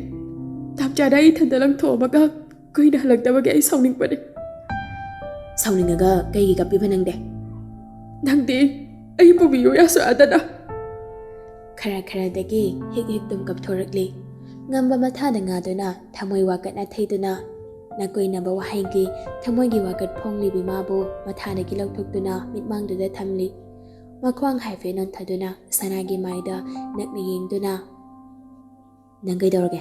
ꯇꯥꯝꯆꯥꯗ ꯑꯩ ꯏꯊꯟꯇ ꯂꯪꯊꯣꯛꯑꯝꯃꯒ ꯀꯨꯏꯅ ꯍꯜꯂꯛꯇꯕꯒꯤ ꯑꯩ ꯁꯥꯎꯅꯤꯡꯕꯅꯦ꯫" "ꯁꯥꯎꯅꯤꯡꯉꯒ ꯀꯩꯒꯤ ꯀꯞꯄꯤꯕ ꯅꯪꯗꯤ?" "ꯅꯪꯗꯤ ꯑꯩ ꯄꯨꯕꯤꯌꯨ ꯌꯥꯁꯨ ꯌꯥꯗꯅ꯫" ꯈꯔ ꯈꯔꯗꯒꯤ ꯍꯤꯛ ꯍꯤꯛ ꯇꯨꯝ ꯀꯞꯊꯣꯔꯛꯂꯤ꯫ ꯉꯝꯕ ꯃꯊꯥꯗ ꯉꯥꯗꯨꯅ ꯊꯃꯣꯏ ꯋꯥꯀꯠꯅ ꯊꯩꯗꯨꯅ ꯅꯀꯣꯏꯅꯕ ꯋꯥꯍꯩꯒꯤ ꯊꯃꯣꯏꯒꯤ ꯋꯥꯀꯠ ꯐꯣꯡꯂꯤꯕꯤ ꯃꯥꯕꯨ ꯃꯊꯥꯗꯒꯤ ꯂꯧꯊꯣꯛꯇꯨꯅ ꯃꯤꯠꯃꯥꯡꯗꯨꯗ ꯊꯝꯂꯤ꯫ ꯃꯈ꯭ꯋꯥꯡ ꯍꯥꯏꯐꯦꯠ ꯅꯣꯟꯊꯗꯨꯅ ꯁꯅꯥꯒꯤ ꯃꯥꯏꯗ ꯅꯛꯅ ꯌꯦꯡꯗꯨꯅ, "ꯅꯪ ꯀꯩꯗꯧꯔꯒꯦ?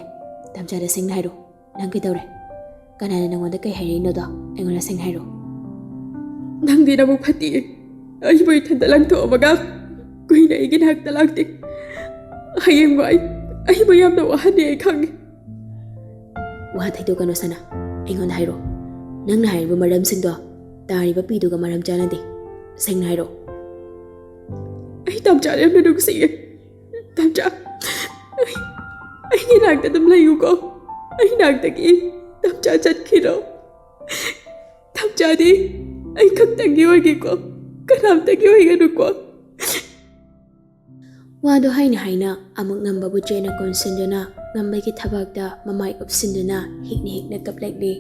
ꯇꯥꯝꯆꯥꯗ ꯁꯦꯡꯅ ꯍꯥꯏꯔꯣ꯫ ꯅꯪ ꯀꯩꯗꯧꯔꯦ? ꯀꯅꯥꯅ ꯅꯪꯉꯣꯟꯗ ꯀꯩ ꯍꯥꯏꯔꯛꯏꯅꯣꯗꯣ ꯑꯩꯉꯣꯟꯗ ꯁꯦꯡꯅ ꯍꯥꯏꯔꯣ꯫" "ꯅꯪꯗꯤ ꯅꯕꯨꯛ ꯐꯠꯇꯤꯌꯦ꯫ ꯑꯩꯕꯨ ꯏꯊꯟꯇ ꯂꯪꯊꯣꯛꯑꯝꯃꯒ ꯀꯨꯏꯅ ꯑꯩꯒꯤ ꯅꯥꯛꯇ ꯂꯥꯛꯇꯦ꯫ ꯍꯌꯦꯡꯋꯥꯏ ꯑꯩꯕꯨ ꯌꯥꯝꯅ ꯋꯥꯍꯟꯅꯤ ꯑꯩ ꯈꯪꯉꯤ꯫" "ꯋꯥ ꯊꯩꯗꯣꯛꯀꯅꯨ ꯁꯅꯥ꯫ ꯑꯩꯉꯣꯟꯗ ꯍꯥꯏꯔꯣ꯫ ꯅꯪꯅ ꯍꯥꯏꯔꯤꯕ ꯃꯔꯝꯁꯤꯡꯗꯣ ꯇꯥꯔꯤꯕ ꯄꯤꯗꯨꯒ ꯃꯔꯝ ꯆꯥꯟꯅꯗꯦ꯫ ꯁꯦꯡꯅ ꯍꯥꯏꯔꯣ꯫" "ꯑꯩ ꯇꯥꯝꯆꯥꯗ ꯌꯥꯝꯅ ꯅꯨꯡꯁꯤꯌꯦ꯫ ꯇꯥꯝꯆꯥ, ꯑꯩ..." ꯑꯩꯒꯤ ꯅꯥꯛꯇ ꯑꯗꯨꯝ ꯂꯩꯌꯨꯀꯣ꯫ ꯑꯩ ꯅꯥꯛꯇꯒꯤ ꯇꯝꯆꯥ ꯆꯠꯈꯤꯔꯣ꯫ ꯇꯝꯆꯥꯗꯤ ꯑꯩ ꯈꯛꯇꯪꯒꯤ ꯑꯣꯏꯒꯦꯀꯣ꯫ ꯀꯅꯥꯝꯇꯒꯤ ꯑꯣꯏꯒꯅꯨꯀꯣ꯫ ꯋꯥꯗꯣ ꯍꯥꯏꯅ ꯍꯥꯏꯅ ꯑꯃꯨꯛ ꯉꯝꯕꯕꯨ ꯆꯦꯅ ꯀꯣꯟꯁꯤꯟꯗꯨꯅ ꯉꯝꯕꯒꯤ ꯊꯕꯥꯛꯇ ꯃꯃꯥꯏ ꯎꯞꯁꯤꯟꯗꯨꯅ ꯍꯤꯛꯅ ꯍꯤꯛꯅ ꯀꯞꯂꯛꯂꯤ꯫